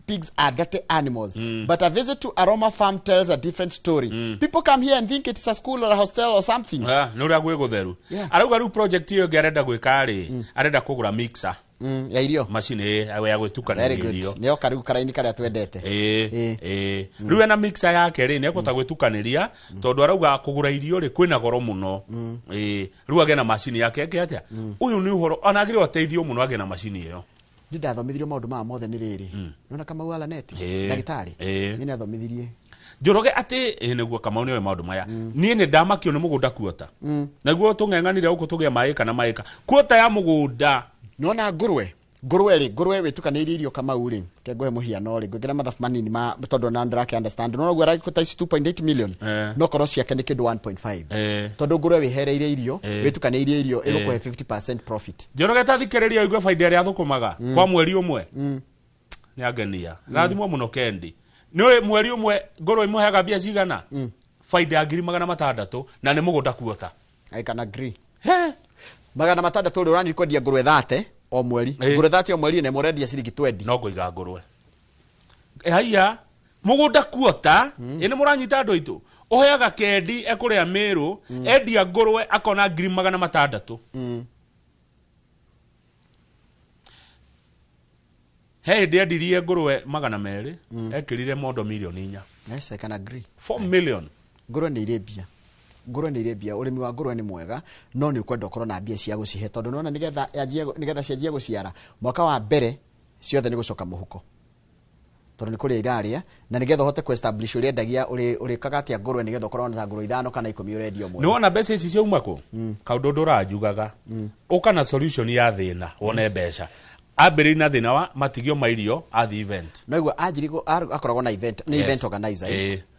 pigs are dirty animals. But a visit to Aroma Farm tells a different story. People come here and think it's a school or a hostel or something. Nĩ ũrĩa gwĩ gũtheru. Arauga rĩu project ĩyo ĩngĩ arenda gwĩka rĩ, arenda kũgũra mixer. Ya irio. Macini ya gwĩtukania Very good. irio. Nĩyo kariu karaini karĩa twendete. Rĩu ena mixer yake rĩ, nĩekũhota gwĩtukanĩria, tondũ arauga kũgũra irio rĩ, kwĩna goro mũno. Rĩu agĩe na macini yake eke atĩa? Ũyũ nĩ ũhoro, ona agĩrĩirwo ateithio mũno agĩe na macini ĩyo. Nĩ ndathomithirio maũndũ maya mothe nĩ rĩrĩ. Nĩwona Kamau Alaneti? Ndagĩtarĩ? Nĩ nĩathomithirie. Njoroge atĩ, nĩguo Kamau nĩoĩ maũndũ maya. Niĩ nĩ ndamakio nĩ mũgũnda kuota. Naguo tũng'eng'anire gũkũ tũgĩe maĩ kana maĩ ka. Kuota ya mũgũnda. Nĩwona ngũrwe? Ngũrwe rĩ, ngũrwe wĩtukanĩirie irio Kamau rĩ, reke ngũhe mũhiano rĩ, ngwĩkĩra mathabu manini ma, tondũ ona ndĩrake understand. Nĩwona ũguo aragĩkũta ici 2.8 million? No korwo ciake nĩ kĩndũ 1.5. Tondũ ngũrwe wĩhereire irio, wĩtukanĩirie irio, ĩgũkũhe 50% profit. Njoroge ta thikĩrĩria ũigue baida ĩrĩa athũkũmaga kwa mweri ũmwe. Nĩ angenia. Rathimwo mũno Kendi. Nĩũĩ mweri ũmwe ngũrwe imũheaga mbia cigana? Baida ya 600,000 na nĩ mũgũnda kuota. I can agree. He. 600 rĩ, ũrani kwendia ngũrwe 30 o mweri. Ngũrwe 30 o mweri nĩ mũrendia ciringi 20. No ngũiga ngũrwe. Haiya, mũgũnda kuota. Ĩ nĩ mũranyita andũ aitũ, ũheaga kendi ekũrĩa mĩrũ, endia ngũrwe akona 600,000. He hĩndĩ endirie ngũrwe 200, ekĩrire mondo 4 million. Yes, I can agree. 4 million. Ngũrwe nĩ irĩ mbia, ngũrwe nĩ irĩ mbia. Ũrĩmi wa ngũrwe nĩ mwega, no nĩ ũkwenda ũkorwo na mbia cia gũcihe, tondũ nĩwona nĩgetha cianjie gũciara, mwaka wa mbere ciothe nĩ gũcoka mũhuko, tondũ nĩ kũrĩa irarĩa. Na nĩgetha ũhote kũ establish ũrĩendagia, ũrĩkaga atĩa ngũrwe nĩgetha ũkorwo na ngũrwe ithano kana 10 ũrendia o Nĩ mweri? wona mbeca ici ciauma kũ? Kaũndũ ndũranjugaga, ũka na solution ya thĩna wone mbeca. Ambĩrĩri na thĩna wa matigio ma irio, athi event. No igua anjiri akoragwo na event, nĩ event organizer.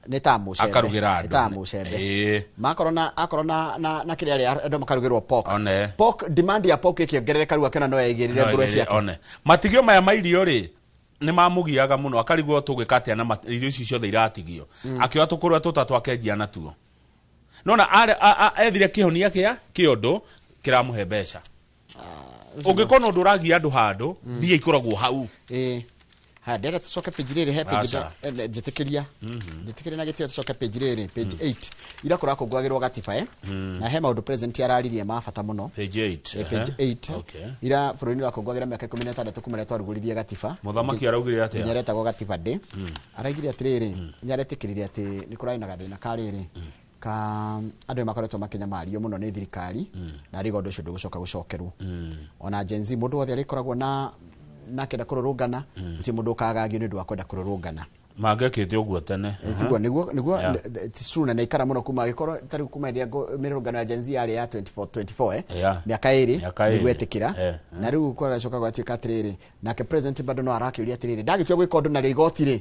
Nĩ ta mũcembe. Akarugĩra Nĩ ta andũ. mũcembe. Makorwo na akorwo na kĩrĩa rĩa andũ makarugĩrwo pork. One. Pork, demand ya pork ĩkĩongerereka, rĩu akĩona no eigĩrĩre ngũrwe ciake. One matigio maya ma irio rĩ, nĩ mamũgiaga mũno, akarigwo tũgĩka atĩa na irio ici ciothe iratigio. Akĩoya tũkũrwe tũtatũ akenjia natuo. Nona ethire kĩhonia kĩa kĩũndũ kĩramũhe mbeca. Ũngĩkorwo na ũndũ ũragia andũ handũ, mbia ikoragwo hau. Ĩĩ, ha ndĩrenda tũcoke page rĩrĩ, he page. Aca. Njĩtĩkĩria, njĩtĩkĩria na gĩtĩo tũcoke page rĩrĩ, page 8. Ira kũrakũngũagĩrwo gatiba, na he maũndũ president araririe ma bata mũno. Page 8? Page 8. Ira bũrũri nĩ ũrakũngũagĩra mĩaka 16 kuma rĩrĩa twarugũririe gatiba. Mũthamaki araugire Nginya atĩa? Aretagwo Gatiba Day. Araigire atĩrĩrĩ, nĩ aretĩkĩrire atĩ nĩ kũrarĩ na gathĩna ka rĩrĩ ka andũ nĩ makoretwo makĩnyamario mũno nĩ thirikari, na arĩga ũndũ ũcio ndũgũcoka gũcokerwo. Ona Gen Z, mũndũ wothe arĩkoragwo na akĩenda kũrũrũngana, gũtirĩ mũndũ ũkagagio nĩ ũndũ wa kwenda kũrũrũngana. Mangĩekĩte ũguo tene. Tiguo nĩguo. It's true, na nĩikara mũno kuma agĩkorwo tarĩu kuma ĩrĩa mĩrũrũngano ya Gen Z yarĩ ya 24 24, mĩaka ĩrĩ Mĩaka nĩguo ĩrĩ. ĩtĩkĩra. Na rĩu kwagacoka gwatuĩka atĩrĩrĩ, nake president bado no arakĩũria atĩrĩrĩ, ndagĩtua gwĩka ũndũ narĩo igoti rĩ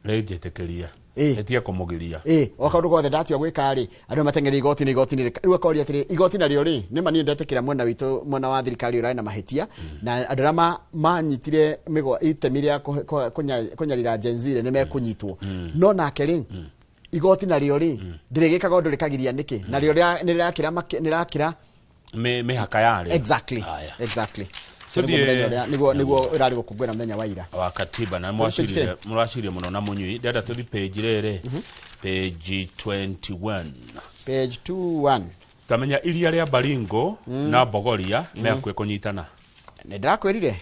Rĩnjĩtĩkĩria, ĩtige kũmũgiria. Ĩ o kaũndũ gothe ndatua gwĩka rĩ, andũ mateng'eria igoti-inĩ, igoti-inĩ. Rĩu akoria atĩrĩ, igoti narĩo rĩ, nĩ ma niĩ ndetĩkĩra mwena witũ, mwena wa thirikari ũrarĩ na mahĩtia, na andũ arĩa manyitire mĩgwa itemi rĩa kũnyarira Gen Z rĩ, nĩ mekũnyitwo. No nake rĩ, igoti narĩo rĩ, ndĩrĩgĩkaga ũndũ rĩkagiria nĩkĩ? Narĩo nĩ rĩrakĩra nĩ rĩrakĩra Mĩhaka yarĩ. Exactly. Haya. Exactly. So Nĩguo mũthenya ũrĩa nĩguo ĩrarĩ gũkũngũĩra mũthenya wa ira. Wa katiba na Page mwacirire, mũracirie mũno na mũnyui. Ndenda tũthi page rĩrĩ, page 21. Page 21. Tamenya iria rĩa Baringo na Bogoria me hakuhĩ kũnyitana. Nĩ ndĩrakwĩrire.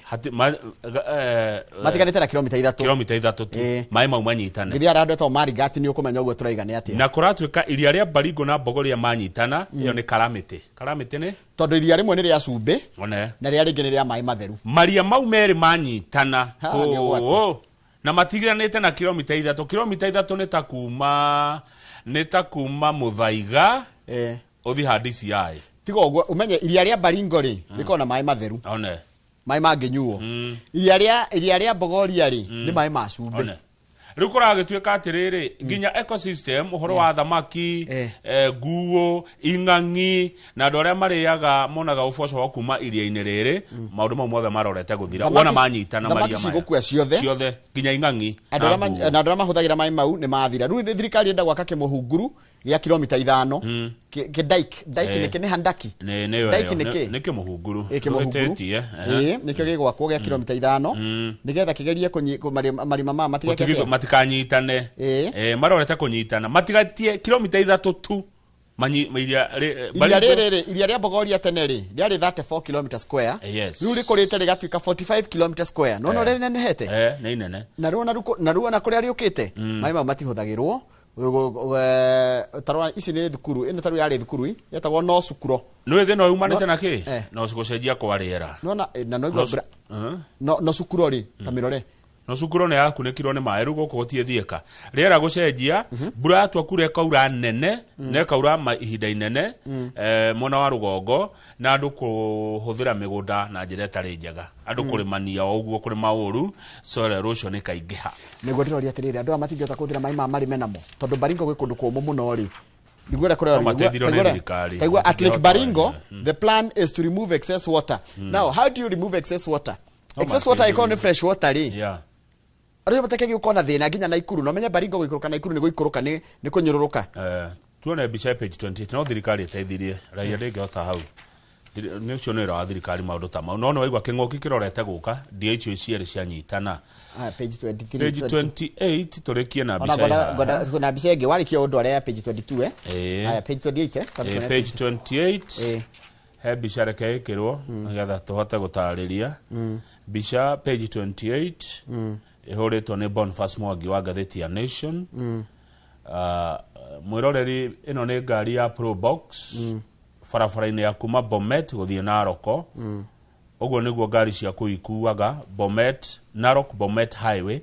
Matiganĩte na kilomita 3. Kilomita 3 tu. Maĩ mau manyitane. Ngithia arĩa andũ etagwo Marigat, nĩ ũkũmenya ũguo tũraiga nĩ atĩa. Na kũratuĩka iria rĩa Baringo na Bogoria manyitana, ĩyo nĩ karamĩtĩ. Karamĩtĩ nĩ Tondũ iria rĩmwe nĩ rĩa cumbĩ one na rĩrĩa rĩngĩ nĩ rĩa maĩ matheru. Maria mau merĩ manyitana. Ha, nĩ ũgwati. Na matigiranĩte na kilomita 3. Kilomita 3 nĩ ta kuma Mũthaiga ũthi ha DCI. Tiga ũguo, ũmenye iria rĩa Baringo rĩ, rĩkoragwo na maĩ matheru, One. maĩ mangĩnyuo. Iria rĩa Bogoria rĩ, nĩ maĩ ma cumbĩ. One rĩu kũragĩtuĩka atĩrĩrĩ, nginya ecosystem, ũhoro wa thamaki, nguo, ing'ang'i na andũ arĩa marĩaga monaga ũboco wa kuma iria-inĩ rĩrĩ, maũndũ mau mothe marorete gũthira wona manyitana Thamaki maria maya. cigũkua ciothe. Ciothe, nginya ing'ang'i Andũ na arĩa nguo. na andũ arĩa mahũthagĩra maĩ mau nĩ mathira. Rĩu nĩ thirikari ĩrenda gwaka kĩmũhunguru gĩa kilomita 5, kĩ dike. Dike nĩ nĩ handaki. Nĩ Dike ĩyo. nĩ kĩ? Nĩ kĩmũhunguru. Ĩ, kĩmũhunguru. Ndũhĩtĩtie, ehe. Ĩ, nĩkĩo gĩgwakwo gĩa kilomita 5 nĩgetha kĩgerie marima maya matigeke Gũtigithwo- atĩa? Matikanyitane. Marorete kũnyitana matigatie kilomita 3 tu. Iria Iria Baringo- rĩrĩ rĩ, iria rĩa Bogoria tene rĩ, rĩarĩ 34 km square. Rĩu rĩkũrĩte rĩgatuĩka 45 km square. No ũrĩa rĩnenehete. Nĩ inene. Na rĩu na rĩu ona kũrĩa rĩũkĩte, maĩ mau matihũthagĩrwo. Tarora, ici nĩ thukuru ĩno, tarĩu yarĩ thukuru yetagwo no cukuro. Nĩ thĩna ũyũ umanĩte na kĩ? No- No gũcenjia kwa rĩera. Nona na no igua No- mbura. No cukuro rĩ, ta mĩrore. No cukuro nĩ yakunĩkirwo nĩ maĩ. Rĩu gũkũ gũtiĩthiĩka, rĩera gũcenjia, mbura yatua kura ĩkaura nene na ĩkaura ihinda inene, mwena wa rũgongo, na andũ kũhũthĩra mĩgũnda na njĩra ĩtarĩ njega, andũ kũrĩmania o ũguo, kũrĩma ũru, soil erosion ĩkaingĩha. Nĩguo ndĩroria atĩrĩrĩ, andũ aya matingĩhota kũhũthĩra maĩ maya marĩme namo, tondũ Baringo gwĩ kũndũ kũmũ mũno rĩ, nĩguo ũrĩa kũrĩa No mateithirwo nĩ thirikari. Taigua at Lake Matingĩhota Baringo, wenyewe. the plan is to remove excess water. Now how do you remove excess water? No Excess water ĩkorwo nĩ mateithĩrĩrio. fresh water rĩ, arĩa mateke gĩũka na thĩna nginya Naikuru. No menye Baringo gũikũrũka Naikuru nĩ gũikũrũka, nĩ kũnyũrũrũka. Tuone mbica ya page 28. No thirikari ĩteithirie raia, ndĩngĩhota hau. Nĩ ũcio nĩ wĩra wa thirikari maũndũ ta mau, no nĩ waigua kĩng'ũki kĩrorete gũka DHO cierĩ cianyitana. Ah, page 23. Page 28 tũrĩkie na Ona mbica ngona ĩhaha. ngona na mbica ĩngĩ warĩkia ũndũ arĩa ya page 22, eh? Ĩĩ. Haya, page 28, eh? Ĩĩ, page 28. Ĩĩ. He mbica reke ĩkĩrwo nĩgetha tũhote gũtarĩria mbica. Page 28 ĩhũrĩtwo nĩ Boniface Mwangi wa ngathĩti ya Nation. Ah, mwĩroreri, ĩno nĩ ngari ya Probox barabara-inĩ ya kuma Bomet gũthiĩ Naroko. Ũguo nĩguo ngari cia kũu ikuaga, Bomet Narok Bomet Highway.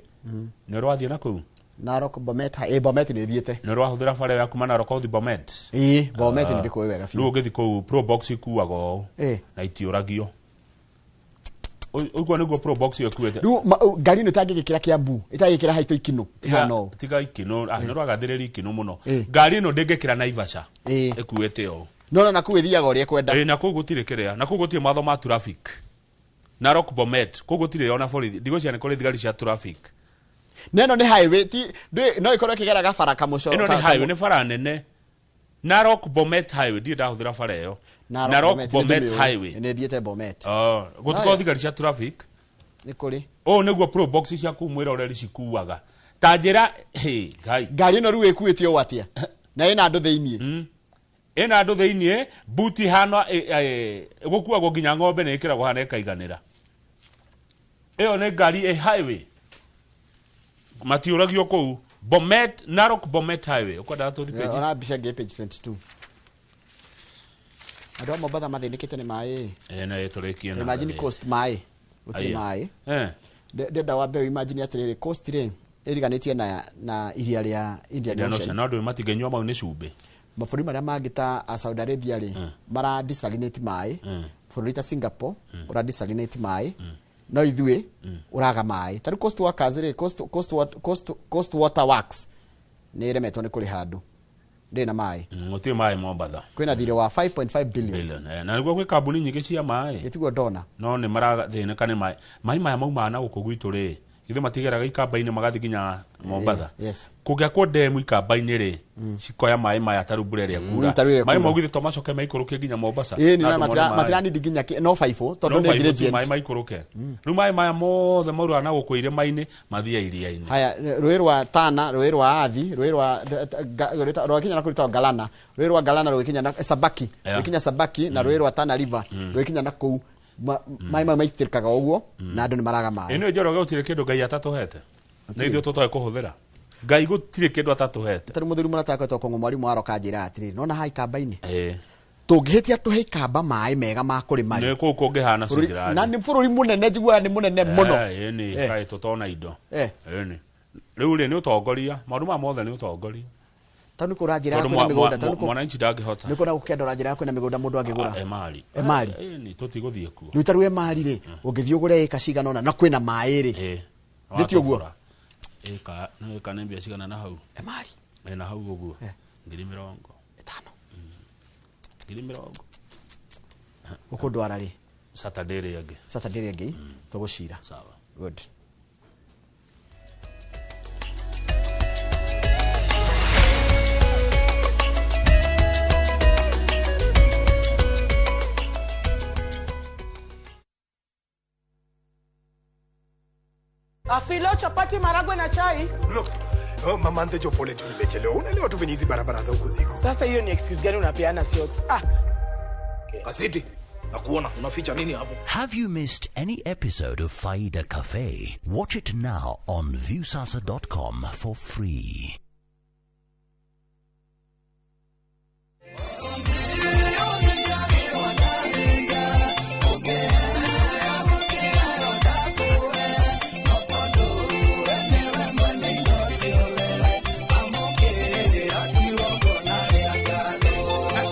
Nĩ ũrĩ wathiĩ na kũu? Narok Bomet, eh, Bomet nĩ thiĩte. Nĩ ũrĩ wahũthĩra bara ĩyo ya kuma Narok gũthiĩ Bomet? Ĩĩ, Bomet nĩ ndĩkũĩ wega Rĩu biũ. ũngĩthiĩ kũu, Probox ikuaga ũũ na itiũragio. Ũguo nĩguo Probox ĩyo ĩkuĩte. Rĩu ngari ĩno ĩtangĩgĩkĩra Kiambu, ĩtangĩgĩkĩra haitũ ikinũ ĩhana ũũ. Tiga ikinũ, ah, nĩ ũragathĩrĩria ikinũ mũno. Ĩĩ. Ngari ĩno ndĩngĩkĩra Naivasha Ĩĩ. ĩkuĩte ũũ. No no nakuu ĩthiaga ũrĩa ĩkwenda. Ĩĩ, na kũu gũtirĩ kĩrĩa, na kũu gũtirĩ mawatho ma traffic. Narok Bomet kũu gũtirĩ ona borithi, ndigwĩciria nĩ kũrĩ thigari cia traffic. Na ĩno nĩ highway, ti no ĩkorwo ĩkĩgera gabara kamũco. Ĩno nĩ highway, nĩ bara nene, Narok Bomet Highway. Ndirĩ ndahũthĩra bara ĩyo, Narok Bomet Highway. Nĩ thiĩte Bomet. Oh, gũtikorwo Haya. thigari cia traffic. Nĩ kũrĩ. Ũũ nĩguo Probox cia kũu, mwĩroreri, cikuaga ta njĩra, hey, Ngai. Ngari ĩno rĩu ĩkuĩte ũũ atĩa na ĩna andũ thĩiniĩ? Ĩna andũ thĩiniĩ, buti hana gũkuagwo nginya ng'ombe nĩ ĩkĩragwo hana ĩkaiganĩra. Ĩyo nĩ ngari ĩ highway, matiũragio kũu Bomet, Narok Bomet Highway. Ũkwendaga tũthi page? Ona mbica ĩngĩ, page 22. Andũ a Mombatha mathĩnĩkĩte nĩ maĩ. Ĩ, na tũrĩkie na Imagine coast maĩ gũtirĩ. Aya. Maĩ. Ndenda wambe imagine atĩrĩrĩ, coast rĩ ĩriganĩtie na iria rĩa Indian Indian Ocean. Ocean. No andũ matingĩnyua mau, nĩ cumbĩ. Mabũrũri marĩa mangĩ ta a Saudi Arabia rĩ, mara desalinate maĩ. Bũrũri ta Singapore ũra desalinate maĩ, no ithuĩ ũraga maĩ. Ta rĩu Coast Workers rĩ, Coast Water Works nĩ ĩremetwo nĩ kũrĩha andũ, ndĩrĩ na maĩ. Gũtirĩ maĩ Mombatha. Kwĩna thirĩ wa 5.5 billion. Billion. Na nĩguo gwĩ kambuni nyingĩ cia maĩ. Gĩtiguo ndona. No nĩ marathĩnĩka nĩ maĩ. Maĩ maya maumaga na gũkũ gwitũ rĩ, githĩ matigeraga ikamba-inĩ magathiĩ nginya Mombatha? Yes. Kũngĩakwo ndemu ikamba-inĩ rĩ, cikoya maĩ maya ta rĩu mbura ĩrĩa kura. Ta rĩu ĩrĩa Maĩ kura. mau githĩ to macoke maikũrũke nginya Mombasa? Ĩĩ, Na nĩ andũ mone maĩ. matiranindi nginya no baibũ tondũ No nĩ baibũ tu gradient. maĩ maikũrũke. Rĩu maĩ maya mothe mauraga na gũkũ irĩma-inĩ mathiĩ iria-inĩ. Haya, rũĩ rwa Tana, rũĩ rwa Athi, rũĩ rwa rwakinya na kũrĩtagwo Galana, rũĩ rwa Galana rũgĩkinya na Sabaki, rũgĩkinya Sabaki, na rũĩ rwa Tana River rũgĩkinya na kũu. Maĩ mau maitĩrĩkaga ũguo na andũ nĩ maraga maĩ. Ĩno Njoroge, gũtirĩ kĩndũ Ngai atatũhete, nĩ ithuĩ tũtoĩ kũhũthĩra. Ngai gũtirĩ kĩndũ atatũhete. Tarĩ mũthuri mũrata akwetwo Kong'o, mwarimũ aroka njĩra atĩrĩrĩ, nona haha ikamba-inĩ Ĩĩ. tũngĩhĩtia tũhe ikamba maĩ mega ma kũrĩma nĩ rĩ, kũu kũngĩhana bũrũri- na Switzerland. nĩ bũrũri mũnene, njiguaga nĩ mũnene mũno. Ĩĩ, nĩ kaĩ tũtona indo. Ĩĩ, rĩu rĩ, nĩ ũtongoria, maũndũ maya mothe nĩ ũtongoria. Tondũ nĩ kũra njĩra ya Tondũ kwĩna mĩgũnda, tondũ mwananchi ndangĩhota. nĩ kũra gũkĩandora njĩra ya kwĩna mĩgũnda mũndũ angĩgũra. Ah, Emali. Emali. Ĩĩ, nĩ tũtigũthiĩ kuo. Rĩu ta rĩu Emali rĩ, ũngĩthiĩ ũgũre ĩka cigana ũna na kwĩna maĩ rĩ. Ĩĩ. Nĩ ti ũguo? Watobora. Ĩka no ĩka nĩ mbia cigana na hau? Emali. Ĩ, na hau ũguo 50,000. 5. 50,000. Ũkũndwara rĩ? Saturday ĩrĩa ĩngĩ. Saturday ĩrĩa ĩngĩ tũgũcira. Sawa. Good. Afilo, chapati, maragwe na chai. Look, oh, mama Nzejo, pole tu nimechelewa. Unaelewa tu venye hizi barabara za huku ziko. Sasa hiyo ni excuse gani unapeana, Socks? Ah, Kasiti, nakuona unaficha nini hapo? Have you missed any episode of Faida Cafe? Watch it now on Viusasa.com for free.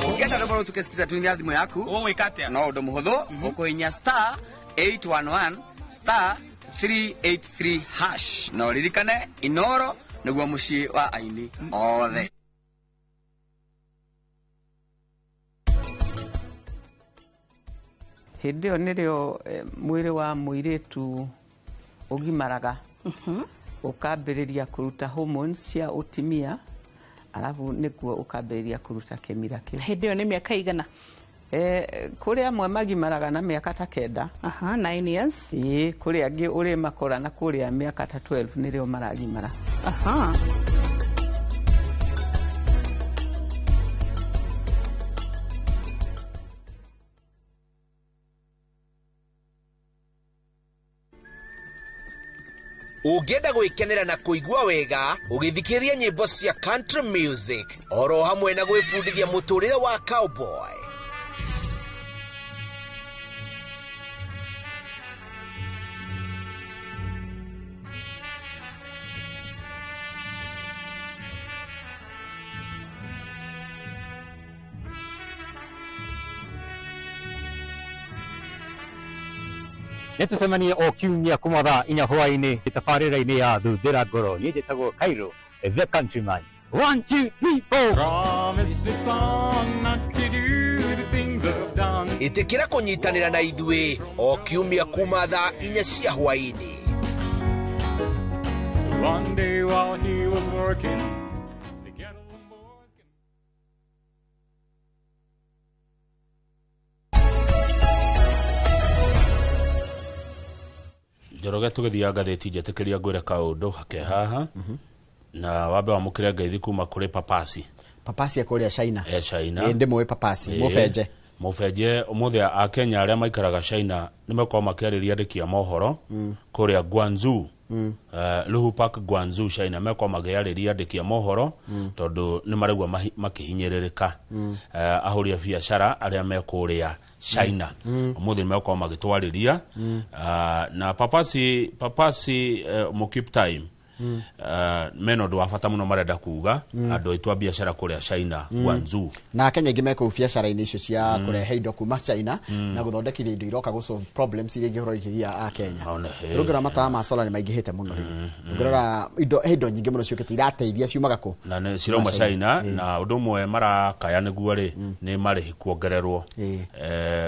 Ũngĩenda rwĩmbo rũu tũkĩsikiza tumia thimũ yaku. Ũgwĩka atĩa? No ũndũ mũhũthũ, ũkũhihinya *811*383# na ũririkane Inoro nĩguo mũciĩ wa aini othe. Hĩndĩ ĩyo nĩrĩo mwĩrĩ wa mũirĩtu ũgimaraga, ũkambĩrĩria kũruta hormones cia ũtimia, Alafu nĩguo ũkambĩrĩria kũruta kĩmira kĩu. Hĩndĩ ĩyo nĩ mĩaka igana? Kũrĩ amwe magimaraga na mĩaka ta 9. Aha, 9 years. Ĩĩ, kũrĩ angĩ ũrĩ makora na kũrĩa mĩaka ta 12 nĩrĩo maragimara. Aha. Ũngĩenda gwĩkenera na kũigua wega ũgĩthikĩrĩria nyĩmbo cia country music oro hamwe na gwĩbundithia mũtũrĩre wa cowboy. Nĩtũcemanie o kiumia kuma thaa 4 hwaĩ-inĩ tabarĩra-inĩ ya Thuthĩra Ngoro. Niĩ njĩtagwo Cairo the Countryman. 1 2 3 4. Promise a song not to do the things I've done. Ĩtĩkĩra kũnyitanĩra na ithuĩ o kiumia kuma thaa 4 cia hwaĩ-inĩ. One day while he was working, Njoroge, tũgĩthiaga ngathĩti, njetĩkĩria ngwĩre kaũndũ hake haha na wambe wamũkĩre ngeithi kuma kũrĩ Papasi. Papasi akũrĩa China. E China. Ĩ, ndĩmũĩ Papasi. Mũbenje. Mũbenje. Ũmũthĩ akenya arĩa maikaraga China nĩ mekorwo makĩarĩria andĩki a mohoro kũrĩa Guangzhou. Luhu Park, Guangzhou, China, mekorwo makĩarĩria andĩki a mohoro tondũ nĩ maraigua makĩhinyĩrĩrĩka. Ahũri a biacara arĩa me kũrĩa China ũmũthĩ nĩ megũkorwo magĩtwarĩria. Na Papasi, Papasi, mu keep time, mena ũndũ wa bata mũno marenda kuga andũ aitũ a biacara kũrĩa China, Guangzhou. Na akenya aingĩ mekũu biacara-inĩ icio cia kũrehe indo kuma China na gũthondekithia indo iroka gũ solve problems iria ingĩkorwo ikĩgia a Kenya. Ũngĩrora matawa ma solar nĩ maingĩhĩte mũno rĩu. Ũngĩrora indo, he indo nyingĩ mũno ciũkĩte irateithia ciumaga kũ? Na nĩ cirauma China. Na ũndũ ũmwe marakaya nĩguo rĩ nĩ marĩhi kuongererwo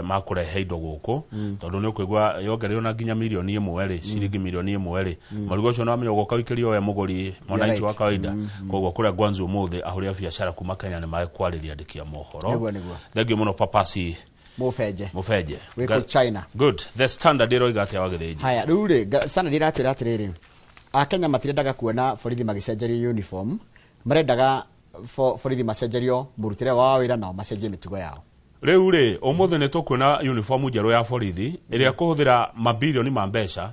ma kũrehe indo gũkũ, tondũ nĩ ũkũigua yongereirwo na nginya 1 million rĩ, ciringi 1 million rĩ, mũrigo ũcio nĩwamenya ũgoka ũikĩrio we mũgũri mwananchi wa kawaida. Koguo kũrĩa Guangzhou ũmũthĩ ahũri a biacara kuma Kenya nĩ mekwarĩria andĩki a mohoro. Nĩguo, nĩguo. Thengiũ mũno, Papasi. Mũbenje. Mũbenje. Wĩ kũ China. Good. The Standard ĩroiga atĩa, Wagĩthĩnji? Haya, rĩu rĩ, Standard iratwĩra atĩrĩrĩ, akenya matirendaga kuona borithi magĩcenjerio uniform, marendaga borithi macenjerio mũrutĩre wao wa wĩra nao macenjie mĩtugo yao. Rĩu rĩ, ũmũthĩ nĩ tũkuona uniform njerũ ya borithi ĩrĩa kũhũthĩra mabilioni ma mbeca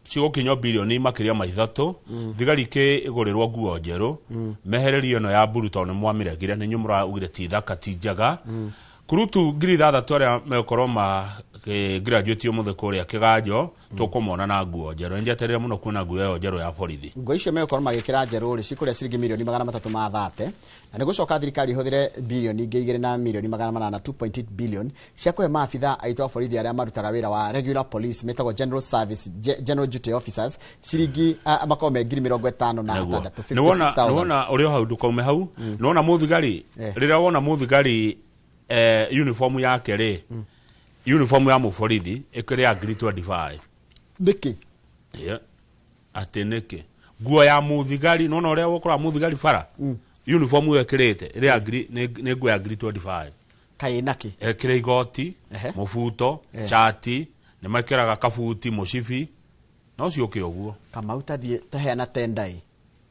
cigũkinywo bilioni makĩria ma 3. Thigari ikĩgũrĩrwo nguo njerũ, mehererio ĩno ya mburu tondũ nĩ mwamĩregire, nĩ inyuĩ mũraugire ti thaka, ti njega. Kurutu 6,000 arĩa megũkorwo makĩgraduate ũmũthĩ kũrĩa Kĩganjo tũkũmona na nguo njerũ. Nĩ njetereire mũno kuona nguo ĩyo njerũ ya borithi. Nguo icio megũkorwo magĩkĩra njerũ rĩ, cikũrĩa ciringi 330 million, na nĩ gũcoka thirikari ĩhũthĩre bilioni ingĩ 2 na milioni 800, 2.8 billion, cia kũhe maabitha aitũ a borithi arĩa marutaga wĩra wa regular police metagwo general service, general duty officers, ciringi makorwo me 56,000, Nĩwona. 56,000. Nĩwona ũrĩ o hau, ndũkaume hau. Nĩwona mũthigari, rĩrĩa wona mũthigari, uniform yake rĩ, uniform ya mũborithi ĩkĩrĩ ya ngiri 25. Nĩkĩ? Yeah. Atĩ nĩkĩ nguo ya mũthigari, nona ũrĩa ũkoraga mũthigari bara, uniform ĩyo ĩkĩrĩte ĩrĩ ya ngiri, nĩ nguo ya ngiri 25. Kaĩ nakĩ? Ĩkĩrĩ igoti, mũbuto, cati, nĩ mekĩraga kabuti, mũcibi, no ciũke ũguo. Kamau, tathiĩ taheana tenda ĩ,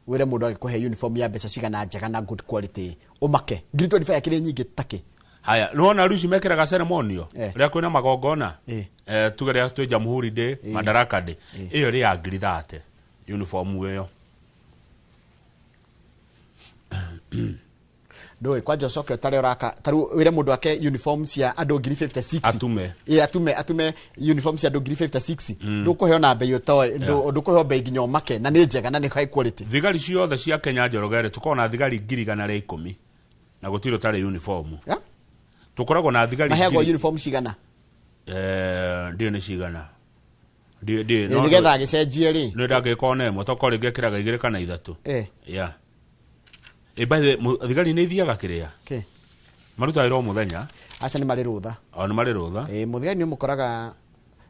wĩre mũndũ agĩkũhe uniform ya mbeca cigana, njega na good quality, ũmake ngiri 25 akĩrĩ nyingĩ takĩ. Haya, nĩwona rĩu ici mekĩraga ceremonial rĩrĩa kwĩna magongona, tuge rĩrĩa twĩ Jamhuri Day, Madaraka Day, ĩyo ĩrĩ ya ngiri 30 uniform ĩyo. Ndũĩ kwanja ũcoke ũtare ũraka tarĩu wĩre mũndũ ake uniform cia andũ ngiri 56. Atume. Ĩ, atume uniform cia andũ ngiri 56. Ndũkũheo na mbei ũtoĩ, ndũkũheo mbei nginya ũmake, na nĩ njega na nĩ high quality. Thigari ciothe cia Kenya, Njoroge, tũkoragwo na thigari 110,000 na gũtirĩ ũtarĩ uniform. Tũkoragwo na thigari Maheagwo uniform cigana? Ndiũ nĩ cigana. Ndiũ Nĩgetha agĩcenjie rĩ. Nĩ ndangĩkorwo na ĩmwe, tokorwo rĩngĩ ĩkĩraga igĩrĩ kana ithatũ. Yeah. By the way, thigari nĩ ithiaga kĩrĩa Kĩ? marutaga wĩra o mũthenya? Aca, nĩ marĩ rũtha. O nĩ marĩ rũtha. Ĩ, mũthigari nĩ ũmũkoraga,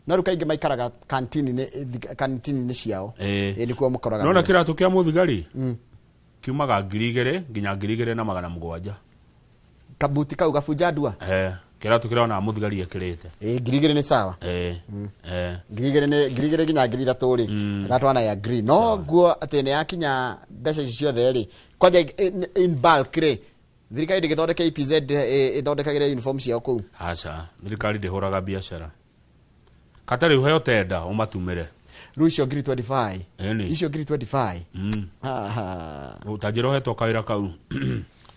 no rĩu kaingĩ maikaraga kantini-inĩ ciao. Ĩ, nĩkuo mũkoraga. Nona kĩratũ kĩa mũthigari. Kiumaga 2000 nginya 2700. Kabuti kau gabunja ndua. Kĩratũ kĩrona mũthigari ekĩrĩte. 2000 nĩ sawa. 2000 nĩ 2000 nginya 3000 rĩ, that one I agree. No nguo atĩ nĩ yakinya mbeca ici ciothe rĩ, kwanja in bulk rĩ, thirikari ndĩgĩthondeke EPZ ĩthondekagĩre uniform ciao kũu. Aca, thirikari ndĩhũraga biacara. Kata rĩu heo tenda ũmatumĩre. Rĩu icio 2025. Ĩni. Icio 2025. Aha. Ta njĩra ũhetwo kawĩra kau.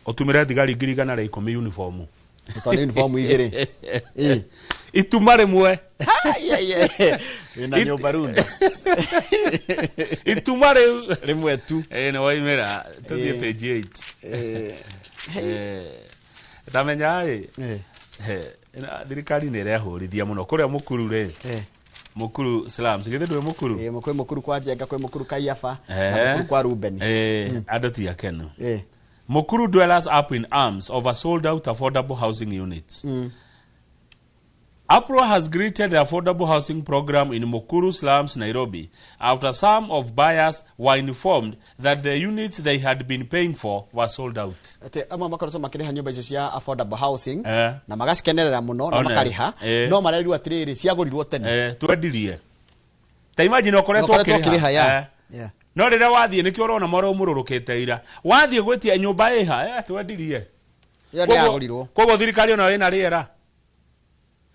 Ũtumĩre thigari 110,000 uniform. Tondũ nĩ uniform igĩrĩ. Ituma rĩmwe. Wĩna nyũmba runda. Ituma rĩu rĩmwe tu. Nĩ waimĩra tũthiĩ page 8. Tamenya ĩ, thirikari nĩ ĩrehũrithia mũno kũrĩa Mũkuru rĩ. Mukuru slums githĩ ndũĩ Mukuru? Kwĩ Mukuru kwa Njenga, kwĩ Mukuru Kaiafa na Mukuru kwa Ruben. Andũ ti akenu. Mukuru dwellers up in arms over sold out affordable housing units. APRO has greeted the affordable housing program in Mukuru slums, Nairobi, after some of buyers were informed that the units they had been paying for were sold out. Atĩ amwe makoretwo makĩrĩha nyũmba icio cia affordable housing na magacikenerera mũno na makarĩha, no marerirwo atĩrĩrĩ ciagũrirwo tene. Twendirie. Ta imagine ũkoretwo ũkĩrĩha. No rĩrĩa wathiĩ nĩkĩo ũrona marũmũrũrũkĩte ira. Wathiĩ gwĩtia nyũmba ĩha, twendirie. Ĩyo nĩ yagũrirwo. Koguo thirikari onayo ĩna rĩera.